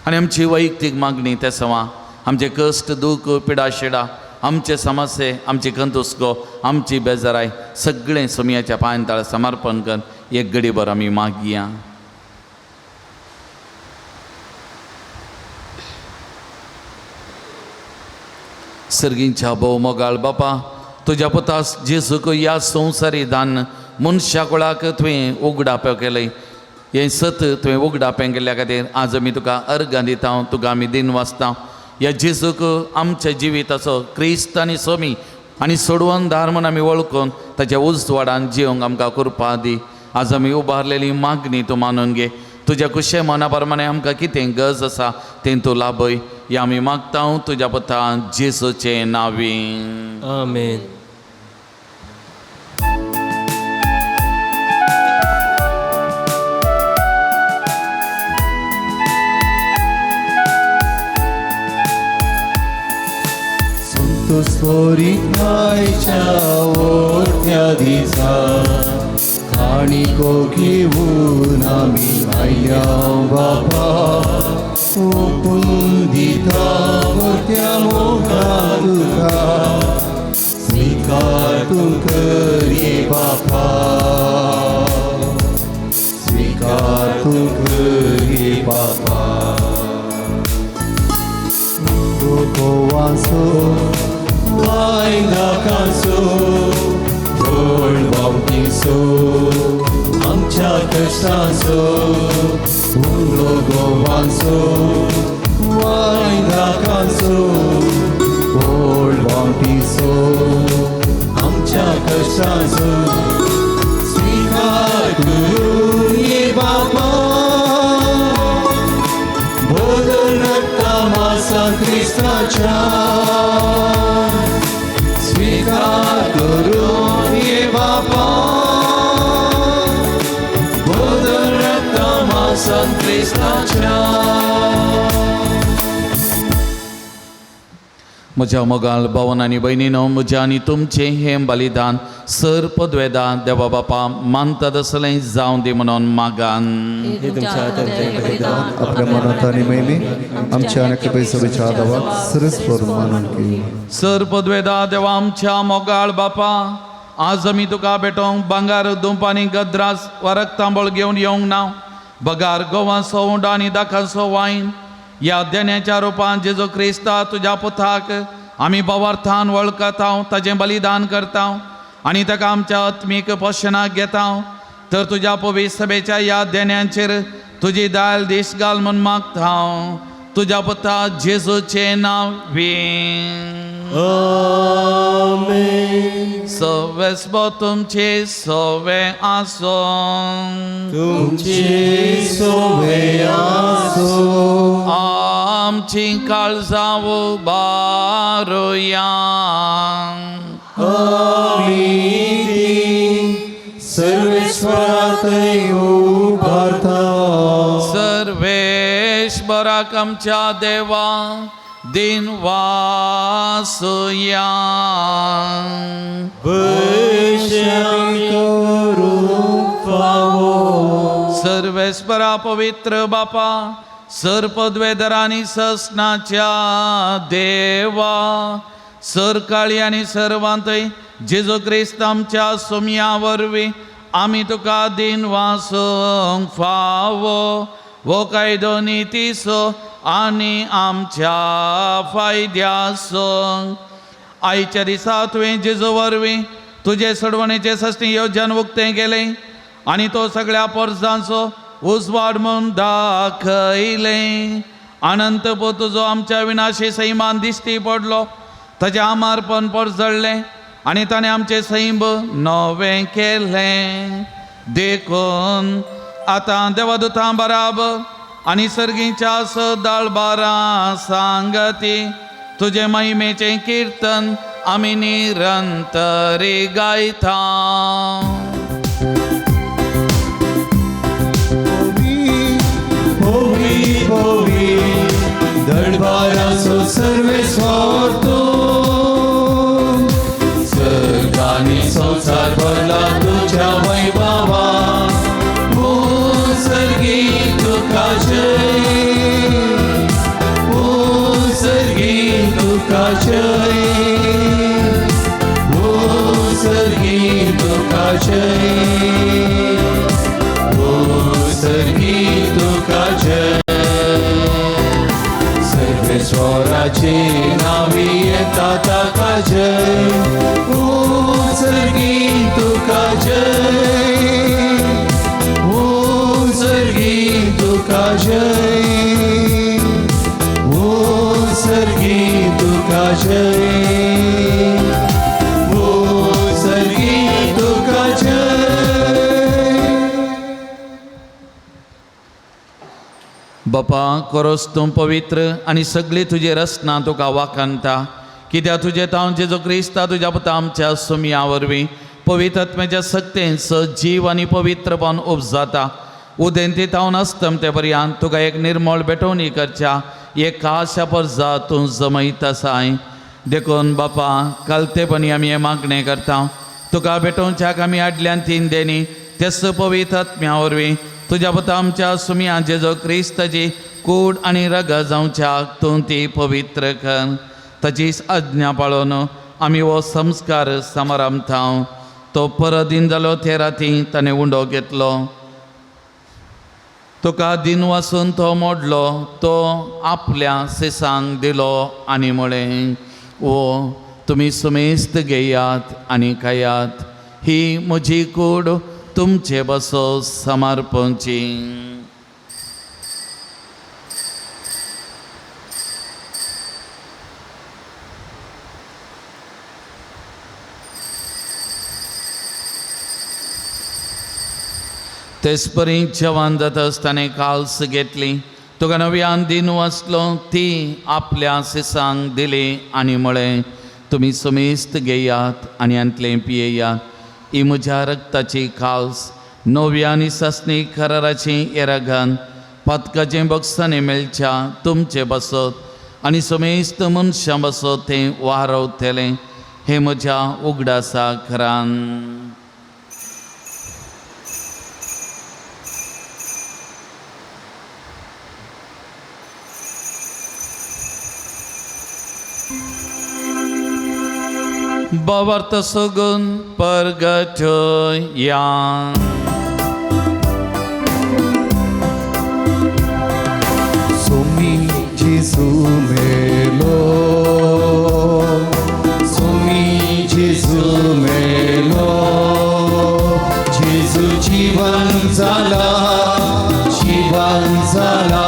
आनी आमची वैयक्तीक मागणी त्या सवा आमचे कश्ट दूख पिडा शिडा आमचे समस्ये आमची कंतुस्को आमची बेजाराय सगळें सोमयाच्या पांयताळ समर्पण कर एक घडीभर आमी मागया. सर्गींच्या भोव मोगाळ बापा, तुज्या पुतास जेजूक ह्या संवसारी दान मनशा कुळाक तुवें उगडापें केलें. हें सत तुवें उगडापें केल्ल्या खातीर आज आमी तुका अर्गां दिता, तुका आमी दिन वाचता. ह्या जेजूक आमच्या जिविताचो क्रिस्त आनी सोमी आनी सोडवणदार म्हूण आमी वळखून ताच्या उजवाडान जिवंक आमकां कृपा दी. आज आमी उबारलेली मागणी तूं मानून घे. तुज्या कुशे मना प्रमाणे आमकां कितें गरज आसा तें तूं लाभय. ह्या आमी मागता तुज्या पुता जेजूचें नांवीं. आमेन. संतोस्वरीतायच्या ओट्या दिसा काणिको घेवन आमी आयल्या बाबा. ओपून दिता मोठ्या मोगा तुका स्वीकार तूं कर ये बापा स्वीकार तूं कर ये बापा गोवाचो वायदाकाचो व्हड बावटीचो आमच्या कश्टाचो उलो गोवाचो वायदाकाचो व्हड बावटीचो आमच्या कश्टाचो स्वीकार करून ये बाबा बदल रक्ता मासा क्रिस्ताच्या स्वीकार करून ये बापा बदल रक्ता मासा क्रिस्ताच्या. म्हज्या मोगाल भावन आनी भयणीनो म्हज्या आनी तुमचें हें बलिदान सर पदवेदा देवा बापा मानता तसलें जावं दी म्हणून मागान. हे तुमच्या हातांतलें बलिदान आपल्या मनात आनी महिमे आमच्या आनी कृपे सभेच्या आदावाक सरस्वर मानून घेऊ. सर पदवेदा देवा आमच्या मोगाळ बापा आज आमी तुका भेटोवंक भांगार दुंप आनी गद्रास वा रक्तांबळ घेवन येवंक ना बगार गोवांचो उंडो आनी दाखांचो वायन ह्या देण्याच्या रुपान जेजू क्रिस्ता तुज्या पुताक आमी भावार्थान वळखता ताजें बलिदान करता आनी ताका आमच्या आत्मीक पोशणाक घेता तर तुज्या पवित्र सभेच्या ह्या देण्यांचेर तुजी दायल दीस घाल म्हूण मागता हांव तुज्या पुता जेजूचें नांव वी. आमेन. सवेस्बो तुमचे सवे आसों तुमचे सोवे आसो. आमची काळजां उबारुया. आमी ती सर्वेश्वरातय उबारता. सर्वेश्वराक आमच्या देवा दिन वासुया. वैश्यामी करूंक फावो. सर्वेस्परा पवित्र बापा सर पदवेदर आनी ससनाच्या देवा सर काळी आनी सर्वांतय जेजू क्रिस्त आमच्या सुमया वरवीं आमी तुका दिन वासूंक फावो वो कायदो नितीचो आनी आमच्या फायद्याचो. आयच्या दिसा तुवें जेजू वरवीं तुजे सोडवणेचे सस्ती योजन उक्तें केलें आनी तो सगळ्या पोरसांचो उजवाड म्हूण दाखयलें. अनंत पो तुजो आमच्या विनाशी सैमान दिश्टी पडलो ताचें आमारपण परजळ्ळें आनी ताणें आमचें सैम नवें केलें. देखून आतां देवदूतां बराबर आनी सर्गीच्या सदाळबारां सांगती तुजे महिमेचें किर्तन आमी निरंतरी गायता. होवी होवी दरबाराचो सर्वेस्वर तूं सर्गानी संवसार भरला तुज्या वैभवा सर्गी तुका जय सर्गी तुका जय सर्गी तुका जय सर्गी तुका जय. सर्वेश्वराचे नावी येता ताका जय सर्गी तुका जय सर्गी तुका जय सर्गी तुका जय सर्गी तुका जय. बापा कोरोस तूं पवित्र आनी सगळी तुजी रचना तुका वाखाणता कित्याक तुजें तावन जेजू क्रिस्ता तुज्या पुता आमच्या सुमया वरवीं पवित्र आत्म्याच्या सक्तेन सजीव आनी पवित्रपण उपजाता. उदेंती तावन अस्तमते पर्यंत तुका एक निर्मळ भेटवणी करच्या एक खाशा परजा तूं जमयत आसाय. देखून बापा कालतेपणी आमी हें मागणें करता तुका भेटोवच्याक आमी आडल्यान तीन देणी तेच पवित्र आत्म्या वरवीं तुज्या पुता आमच्या सुमया जेजू क्रिस्ताची कूड आनी रगत जावच्याक तूं ती पवित्र कर. ताची आज्ञा पाळून आमी हो संस्कार समारंभता. तो परत दिन जालो ते राती ताणें उंडो घेतलो, तुका दिन वासून तो मोडलो, तो आपल्या सिसांक दिलो आनी म्हळें, ओ तुमी सुमेस्त घेयात आनी खायात, ही म्हजी कूड तुमचे बसो समर्पणची. तेचपरी जेवण जाता आसतना काल्स घेतली, तुका नव्यान दिन वाचलो, ती आपल्या सिसांक दिली आनी म्हळें, तुमी सुमेस्त घेयात आनी हांतलें पियेयात, ही म्हज्या रक्ताची काल्स, नव्या आनी सासणी कराराची येरागान पातकाचें बक्षांनी मेळच्या तुमचे बसत आनी सुमेस्त मनशां बसत तें वारवतलें, हें म्हज्या उगडासा घरान. बावर्त सगून परगट या. सुमी जेजू मेलो, सुमी जेजू मेलो, जेजू जीवन जाला, जीवन जाला,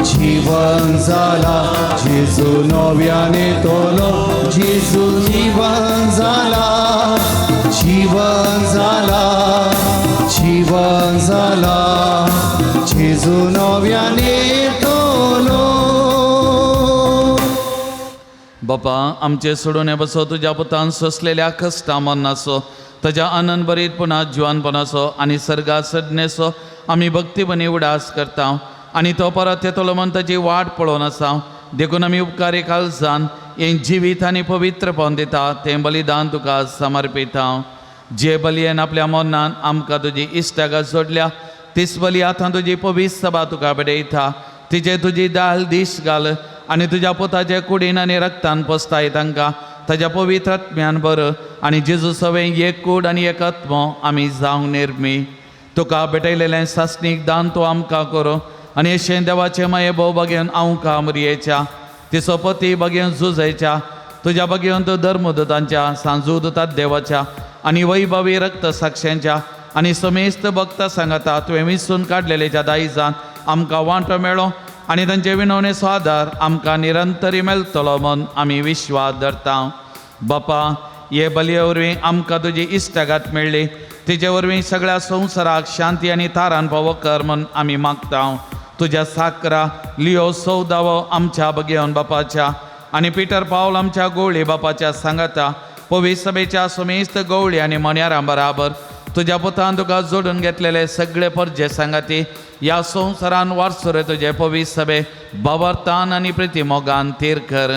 जीवन जाला, जेजू नव्याने तोलो, जेजू जीवन जाला, जीवन जाला, जीवन जाला, जेजू नव्याने तोलो. बापा आमचे सोडून बसो तुज्या पुतान सोंसलेल्या कश्टा मरणाचो, ताज्या आनंद बरीतपणा जिवानपणाचो आनी सर्गा सडणेचो आमी भक्तीपणी उडास करता आनी तो परत येतलो म्हण ताजी वाट पळोवन आसा. देखून आमी उपकारी कालसान हें जिवीत आनी पवित्रपण दिता तें बलिदान तुका समर्पिता. जे बलयेन आपल्या मरणान आमकां तुजी इश्टागत सोडल्या तीच बली आतां तुजी पवित्र सभा तुका भेटयता. तिचे तुजी दाल दीस घाल आनी तुज्या पुताचे कुडीन आनी रक्तान पोसताय तांकां ताज्या पवित्र आत्म्यान बर आनी जेजू सवें एक कूड आनी एक आत्मो आमी जावंक निर्मी. तुका भेटयलेलें सासणीक दान तूं आमकां करूं आनी अशें देवाचें माये भोव बगेन आमकां मरयेच्या तिचो पती बगेन झुजायच्या तुज्या बगेन तूं धर्मदूतांच्या सांजूदूतात देवाच्या आनी वैभवी रक्त साक्षांच्या आनी समेस्त भक्त सांगता तुवें विसून काडलेलेच्या दायजान आमकां वांटो मेळो आनी तांचे विनवणेचो आदार आमकां निरंतरी मेळटलो म्हूण आमी विश्वास धरता. बापा हे बलये वरवीं आमकां तुजी इश्टागात मेळ्ळी, तिजे वरवीं सगळ्या संवसाराक शांती आनी थारान पावो कर म्हूण आमी मागता. तुज्या साकरा लियो सौदावो आमच्या बगेवन बापाच्या आनी पिटर पावल आमच्या गवळी बापाच्या सांगाता पवित्र सभेच्या समेस्त गवळी आनी मन्यारां बराबर तुज्या पुतान तुका जोडून घेतलेले सगळे परजे सांगाती ह्या संवसारान वारसुरे तुजे पवित्र सभे बाबरतान आनी प्रिती मोगान तीर कर.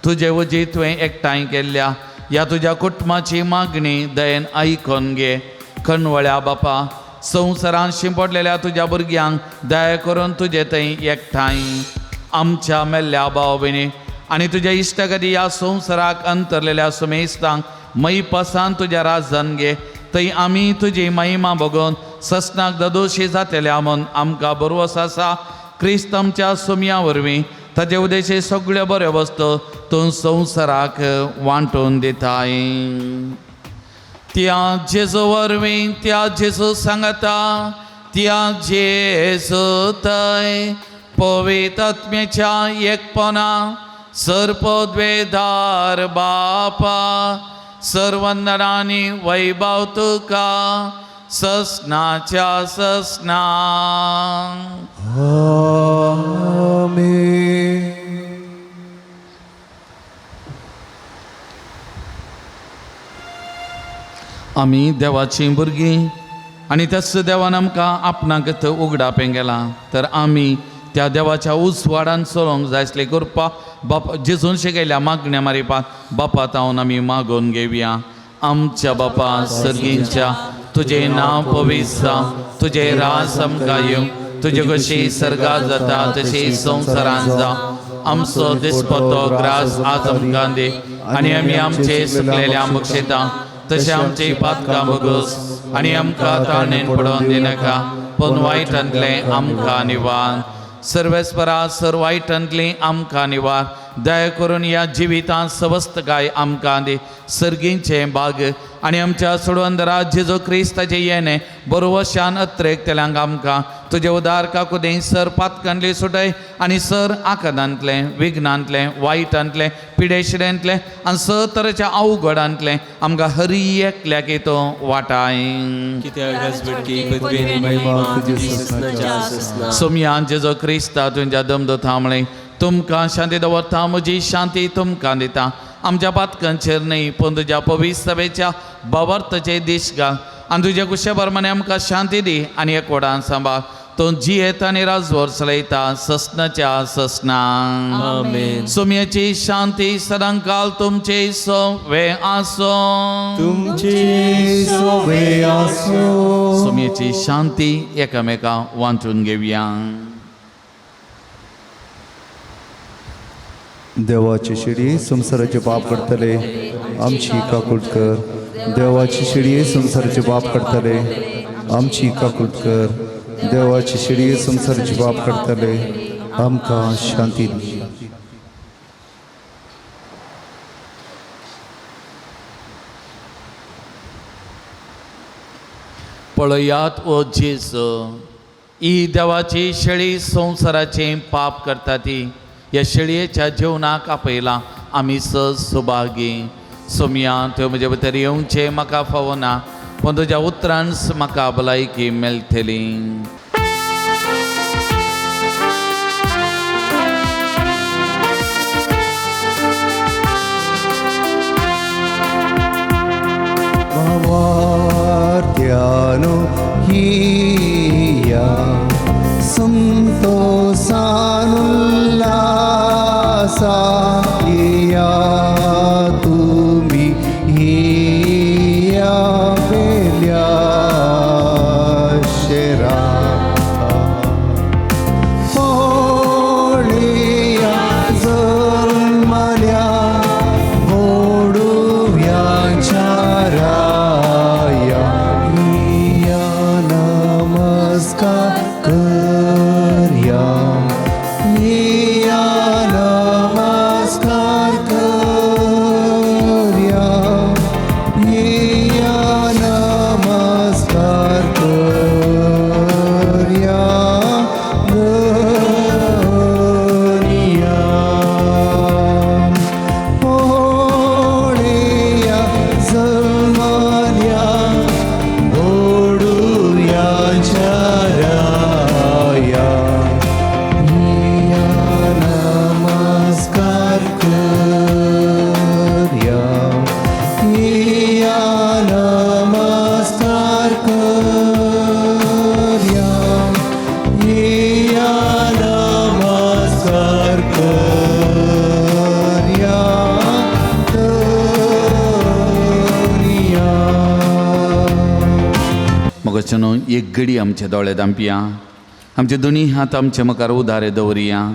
तुजे वजी तुवें एकठांय केल्ल्या ह्या तुज्या कुटुंबाची मागणी दयेन आयकून घे. खणवळ्या बापा संवसारान शिंपडलेल्या तुज्या भुरग्यांक दया करून तुजे थंय एकठांय आमच्या मेल्ल्या भाव भयणी आनी तुज्या इश्टागती ह्या संवसाराक अंतरलेल्या सुमेस्तांक मैपासान तुज्या राजान घे. थंय आमी तुजी महिमा बगोवन ससनाक ददोशी जातल्या म्हूण आमकां बरवस आसा. क्रिस्त आमच्या सुमया वरवीं ताजे उदेशे सगळ्यो बऱ्यो वस्तू तूं संवसाराक वांटून दिताय. त्या जेजू वरवीं त्या जेजू सांगता त्या जेजू थंय पवित्र आत्म्याच्या एकपणा सर्पद्वेदार बापा सर्वंदनानी वैभव तुका ससनाच्या ससना. आमेन. आमी देवाचीं भुरगीं आनी त्याच देवान आमकां आपणाक उगडापें गेलां तर आमी त्या देवाच्या उजवाडान चलोवंक जाय आसली कृपा बापा जेजून शिकयल्या मागण्या मारिपात बापा तावन आमी मागून घेवया. आमच्या बापा सर्गींच्या तुजें नांव पवित्र जावं, तुजें राज आमकां येवं, तुजे कशी सर्गात जाता तशी संवसारांत जावं. आमचो दिसपतो ग्रास आज आमकां दी आनी आमी आमचे सुकलेल्या बक्षिता तशें आमची पातकां भोगोस आनी आमकां ताणेन पडोवन दिनाका पूण वायटांतलें आमकां निवार. सर्वेस्परा सर वायटांतली आमकां निवार. दया करून ह्या जिवितांत सवस्तकाय आमकां दी. सर्गींचें भाग आनी आमच्या सोडवंदरा जेजू क्रिस्ताचें येणें बरोवशान अत्रेक तेल्यांक आमकां तुजे उदार काकुदें सर पातकांतली सुटय आनी सर आकादांतलें विघ्नांतलें वायटांतलें पिडेशिड्यांतलें आनी सर तरेच्या अवघडांतलें आमकां हरी एकल्याक तो वाटाय. सोमयान जेजू क्रिस्ता तुमच्या दमदो थांबलें तुमकां शांती दवरता म्हजी शांती तुमकां दिता. आमच्या पातकांचेर न्हय पूण तुज्या पवित्र सभेच्या बावर्तचे दीस घाल आनी तुज्या कुशे प्रमाणे आमकां शांती दी आनी एकवटान सांबाळ. तूं जियेता आनी राजवर चलयता ससनाच्या ससना. सोमयाची शांती सदांकाल तुमचे सोवे आसो. तुमचे सोवे आसो. सोमयाची शांती एकामेका वांटून घेवया. देवाची शिडी संवसाराचे पाप करतले आमची काकूट कर. देवाची शिडी संवसाराचे पाप करतले आमची काकूट कर. देवाची शिडी संवसाराचे पाप करतले आमकां शांती दी. पळयात ओ जेजू, ही देवाची शेळी संवसाराचें पाप करता ती ह्या शेळयेच्या जेवणाक आपयला आमी सुभागी. सोमया त्यो म्हजे भितर येवचें म्हाका फावना पूण तुज्या उतरान म्हाका भलायकी मेळटली. भावार्थ्यानो हिया संतोषानुल्लासा येया तुमी हिया वेल्या शेरा. पोळया जल्मल्या गोडव्यांच्या राया हिया नमस्कार करया. हिया नमस्कार करया. हिया नमस्कार करया. धनिया पोळया जल्मल्या गोडव्यांच्या राया हिया नमस्कार करया. हिया नमस्कार करया. हिया नमस्कार करया. धनिया. मगचनो एक घडी आमचे दोळे दांपया, आमचे दोनी हात आमचे मुखार उदारे दवरया.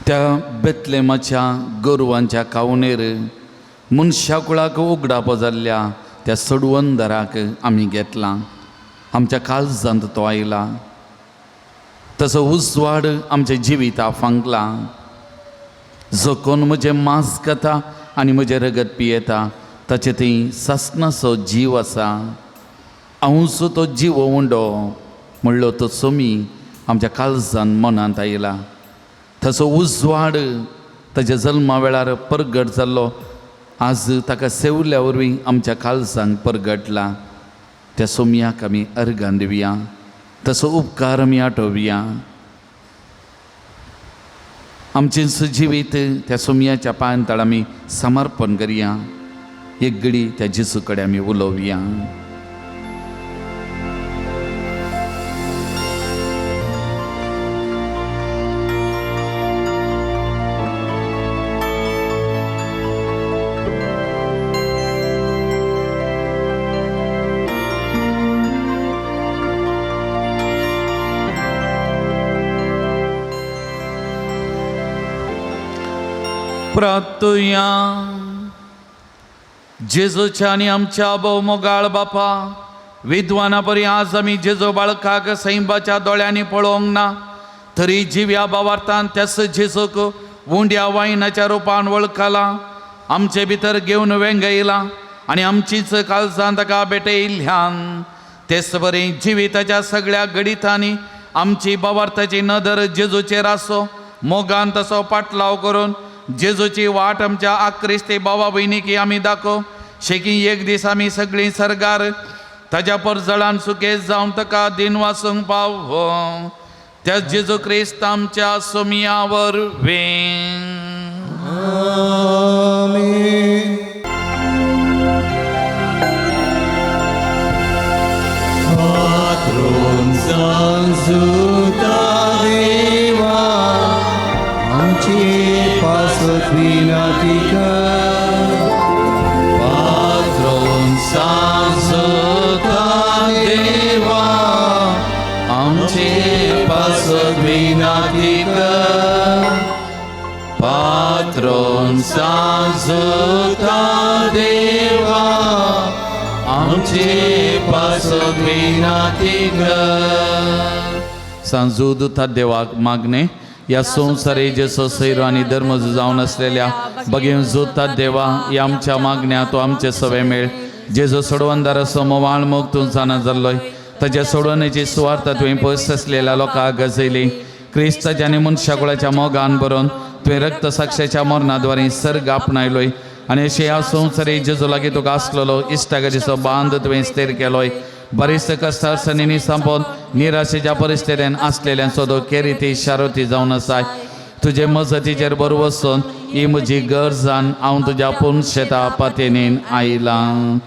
त्या बेतलेमाच्या गोरवांच्या कावणेर मनशा कुळाक उगडापो जाल्ल्या त्या सडवंदराक आमी घेतला. आमच्या काळजांत तो आयला तसो उजवाड आमच्या जिविता फांकला. जो कोण म्हजें मांस खाता आनी म्हजें रगत पियेता ताचे थंय सासणाचो जीव आसा. हांवूच तो जीव उंडो म्हणलो तो सोमी आमच्या काळजान मनांत आयला. तसो उजवाड ताच्या जल्मा वेळार परगट जाल्लो आज ताका सेवल्या वरवीं आमच्या काळजांक परगटला. त्या सोमयाक आमी अर्गां दिवया, तसो उपकार आमी आठोवया. आमचें जिवीत त्या सोमयाच्या पांयांतळ आमी समर्पण करया. एक घडी त्या जेजू कडेन आमी उलोवया. प्रार्थुया. जेजूच्या आनी आमच्या भोवमोगाळ बापा, विद्वाना परी आज आमी जेजू बाळकाक सैंबाच्या दोळ्यांनी पळोवंक ना तरी जिव्या बावार्थान त्याच जेजूक उंड्या वायनाच्या रुपान वळखला, आमचे भितर घेवन वेंगयला आनी आमचीच काळजान ताका भेटयल्ल्यान तेच बरी जिविताच्या सगळ्या घडितांनी आमची बावार्थाची नदर जेजूचेर आसो, मोगान तसो पाटलाव करून जेजूची वाट आमच्या आक्रिस्ती भावा भयणीकी आमी दाखोव शेकी एक दीस आमी सगळीं सर्गार ताज्या परजळान सुकेस जावन ताका दिन वासूंक पाव त्या जेजू क्रिस्त आमच्या सोमिया वरवीं. आमेन. देवा आमचे पासत विनंती कर. पात्रोन सांजुता देवा आमचे पासत विनंती कर. पात्रोन सांजुता देवा आमचे पासत विनंती कर. सांजू दुता देवाक मागणे ह्या संवसारे जेसो सैरो आनी धर्म जावन आसलेल्या बगेन जोता देवा ह्या आमच्या मागण्या तो आमचे सवे मेळ. जेजो सोडवणदार असो मोवाळ मोग तूं जाणा जाल्लोय ताज्या सोडवणेची सुवार्थ तुवें पयस आसलेल्या लोकांक गजयली. क्रिस्ताच्या आनी मनशाकुळाच्या मोगान बरोवन तुवें रक्त साक्षाच्या मरणाद्वारे सर्ग आपणायलोय आनी अशें ह्या संवसारे जेजो लागीं तुका आसलेलो इश्टागतीचो बांद तुवें स्थीर केलोय. बरेचशे कश्टार्सणींनी सांपोवन निराशेच्या परिस्थितीन आसलेल्यांचो तो केरिती शारोती जावन आसाय. तुजे मजतीचेर बरो वचून ही म्हजी गरजान हांव तुज्या पूर्ण शेता पातेनीन आयलां.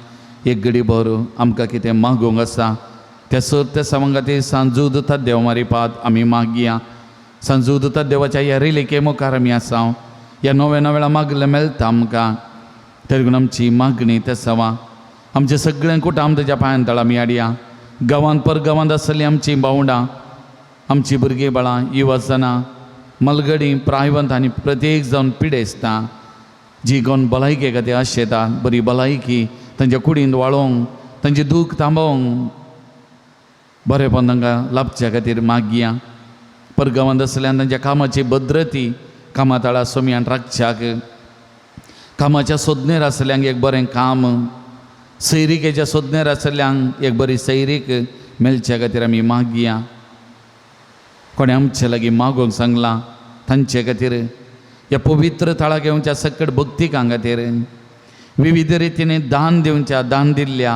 एक घडी बरो आमकां कितें मागूंक आसा त्या सर त्या सामंगाती सांजू दुता देव मारिपात आमी मागया. सांजू दुता देवाच्या ह्या रिलिके मुखार आमी आसा. ह्या नव्या नव्या मागलें मेळटा आमकां तरी आमची मागणी त्या सवा आमचे सगळ्यांक कुटाम तुज्या पांयान तळा आमी हाडया. गांवांत परगांवांत आसलीं आमचीं भावंडां, आमचीं भुरगीं बाळां, युवजनां, मलगडी प्रायवंत आनी प्रत्येक जावन पिडेस्तां जी कोण भलायके खातीर आशेता बरी भलायकी तांच्या कुडींत वाळोवंक, तांचें दूख थांबोवंक, बरेपण तांकां लाभच्या खातीर मागया. परगांवांत आसल्यान तांच्या कामाची भद्रती कामाताळा सोमयान राखच्याक, कामाच्या सोदनेर आसल्यांक एक बरें काम, सैरिकेच्या सोदनेर आसल्यांक एक बरी सैरीक मेळच्या खातीर आमी मागया. कोणें आमचे लागीं मागूंक सांगलां तांचे खातीर ह्या पवित्र थळाक येवच्या सकट भक्तिकां खातीर विविध रितीने दान दिवच्या, दान दिल्ल्या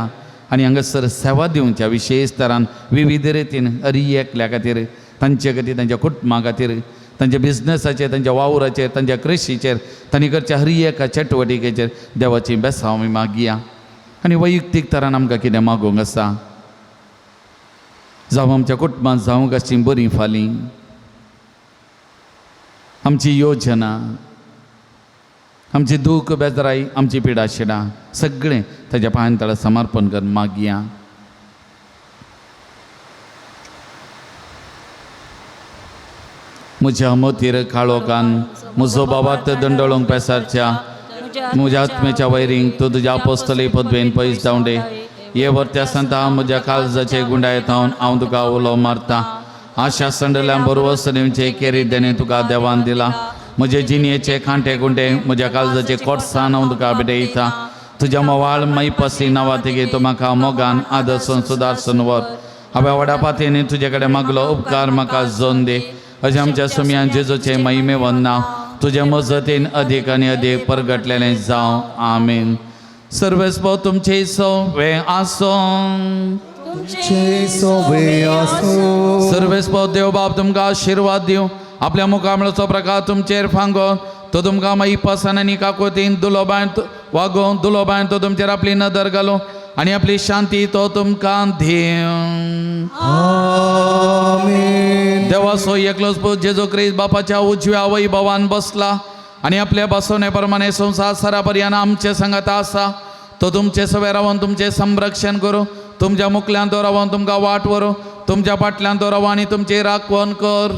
आनी हांगासर सेवा दिवच्या विशेश तरान विविध रितीन हरी एकल्या खातीर तांचे खातीर, तांच्या कुटुंबा खातीर, तांच्या बिजनसाचेर, तांच्या वावराचेर, तांच्या कृशीचेर, तांणी करच्या हरी एका चटवटिकेचेर देवाची बेसांव आमी मागया. आनी वैयक्तीक तरान आमकां कितें मागूंक आसा जावं आमच्या कुटुंबांत जावंक आसची बरीं फालीं आमची योजना, आमची दूख बेजराय, आमची पिडा शिडां सगळें ताज्या पांयान तळा समर्पण करून मागया. म्हज्या मतीर काळोखान म्हजो बाबात दंडळोंक पेसारच्या म्हज्या आत्म्याच्या वैरींक तूं तुज्या अपोस्तली पदवेन पयस धांवडे. हे वर्त्या सांता म्हज्या काळजाचे गुंडायत हांव तुका उलो मारता. आशा संडल्या बरोबर दिवचे केरी देणे तुका देवान दिला. म्हजे जिणेचे कांटे कुंटे म्हज्या काळजाचे कोटसान हांव तुका भेटयता. तुज्या मोवाळ मैपसी नांवा तेगे तूं म्हाका मोगान आदर्शन सुदारसून व्हर. हांवें व्हडा पातयेन तुजे कडेन मागलो उपकार म्हाका जोन दी. अशें आमच्या सुमयान जेजूचे महिमे वंदना तुजे मजतीन अदीक आनी अदीक परगटलेलें जावं. आमेन. सर्वेस्पो तुमचे सोवे आसों. सर्वेस्पो देव बाप तुमकां आशिर्वाद दिवं. आपल्या मुखामळाचो प्रकार तुमचेर फांगो तो तुमकां माईपासान आनी काकोतीन दुलोबायन वागोवन दुलोबायन तो तुमचेर आपली नदर घालूं आनी आपली शांती तो तुमकां दिवं. देवाचो एकलोच पूत जेजू क्रिस्त बापाच्या उजव्या वैभवान बसला आनी आपल्या बसवणे प्रमाणे संवसार सरापर्यान आमचे संगत आसा. तो तुमचे सवे रावन तुमचें संरक्षण करूं, तुमच्या मुखल्यान तो रावन तुमकां वाट व्हरूं, तुमच्या फाटल्यान तो रावन आनी तुमची राखवण कर.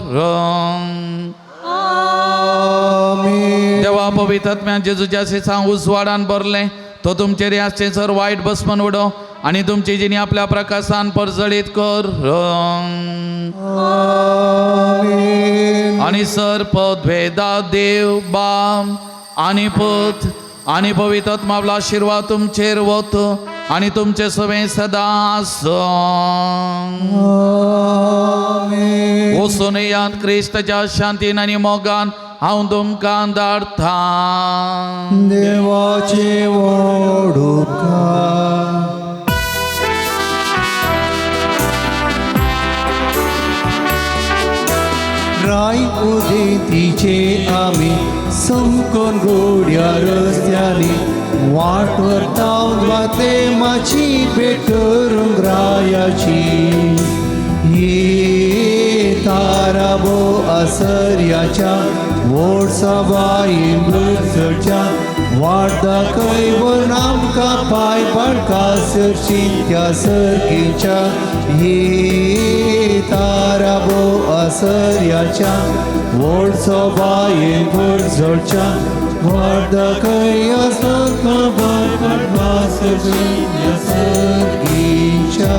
देवा देवा पवित्र जेजूच्या सेसांक उजवाडान भरलें तो तुमचेर आसचें सर वायट बसमन उडो आनी तुमची जिणी आपल्या प्रकाशान परजळीत कर. आनी सर पदवेदा देव बाम आनी पूत आनी पवित्र आत्मा आशिर्वाद तुमचेर वत आनी तुमचे सवें सदां आसूं. वचून येयात क्रिस्ताच्या शांतीन आनी मोगान हांव तुमकां धाडटा. देवाचे व्हड उपकार. राय उदेंतीचे आमी समकोन गोड्या रस्त्यांनी वाट व्हरता वाते माची भेट करूंक रायाची. ये ताराबो आसर्याच्या व्हड सबायेन चडच्या वाट दाखय वर आमकां पांय पडका सरची त्या सर्गीच्या. ये ताराबो आसर्याच्या व्हड सबायेन चडच्या वाट दाखय आमकां पांय पडका सरची त्या सर्गीच्या.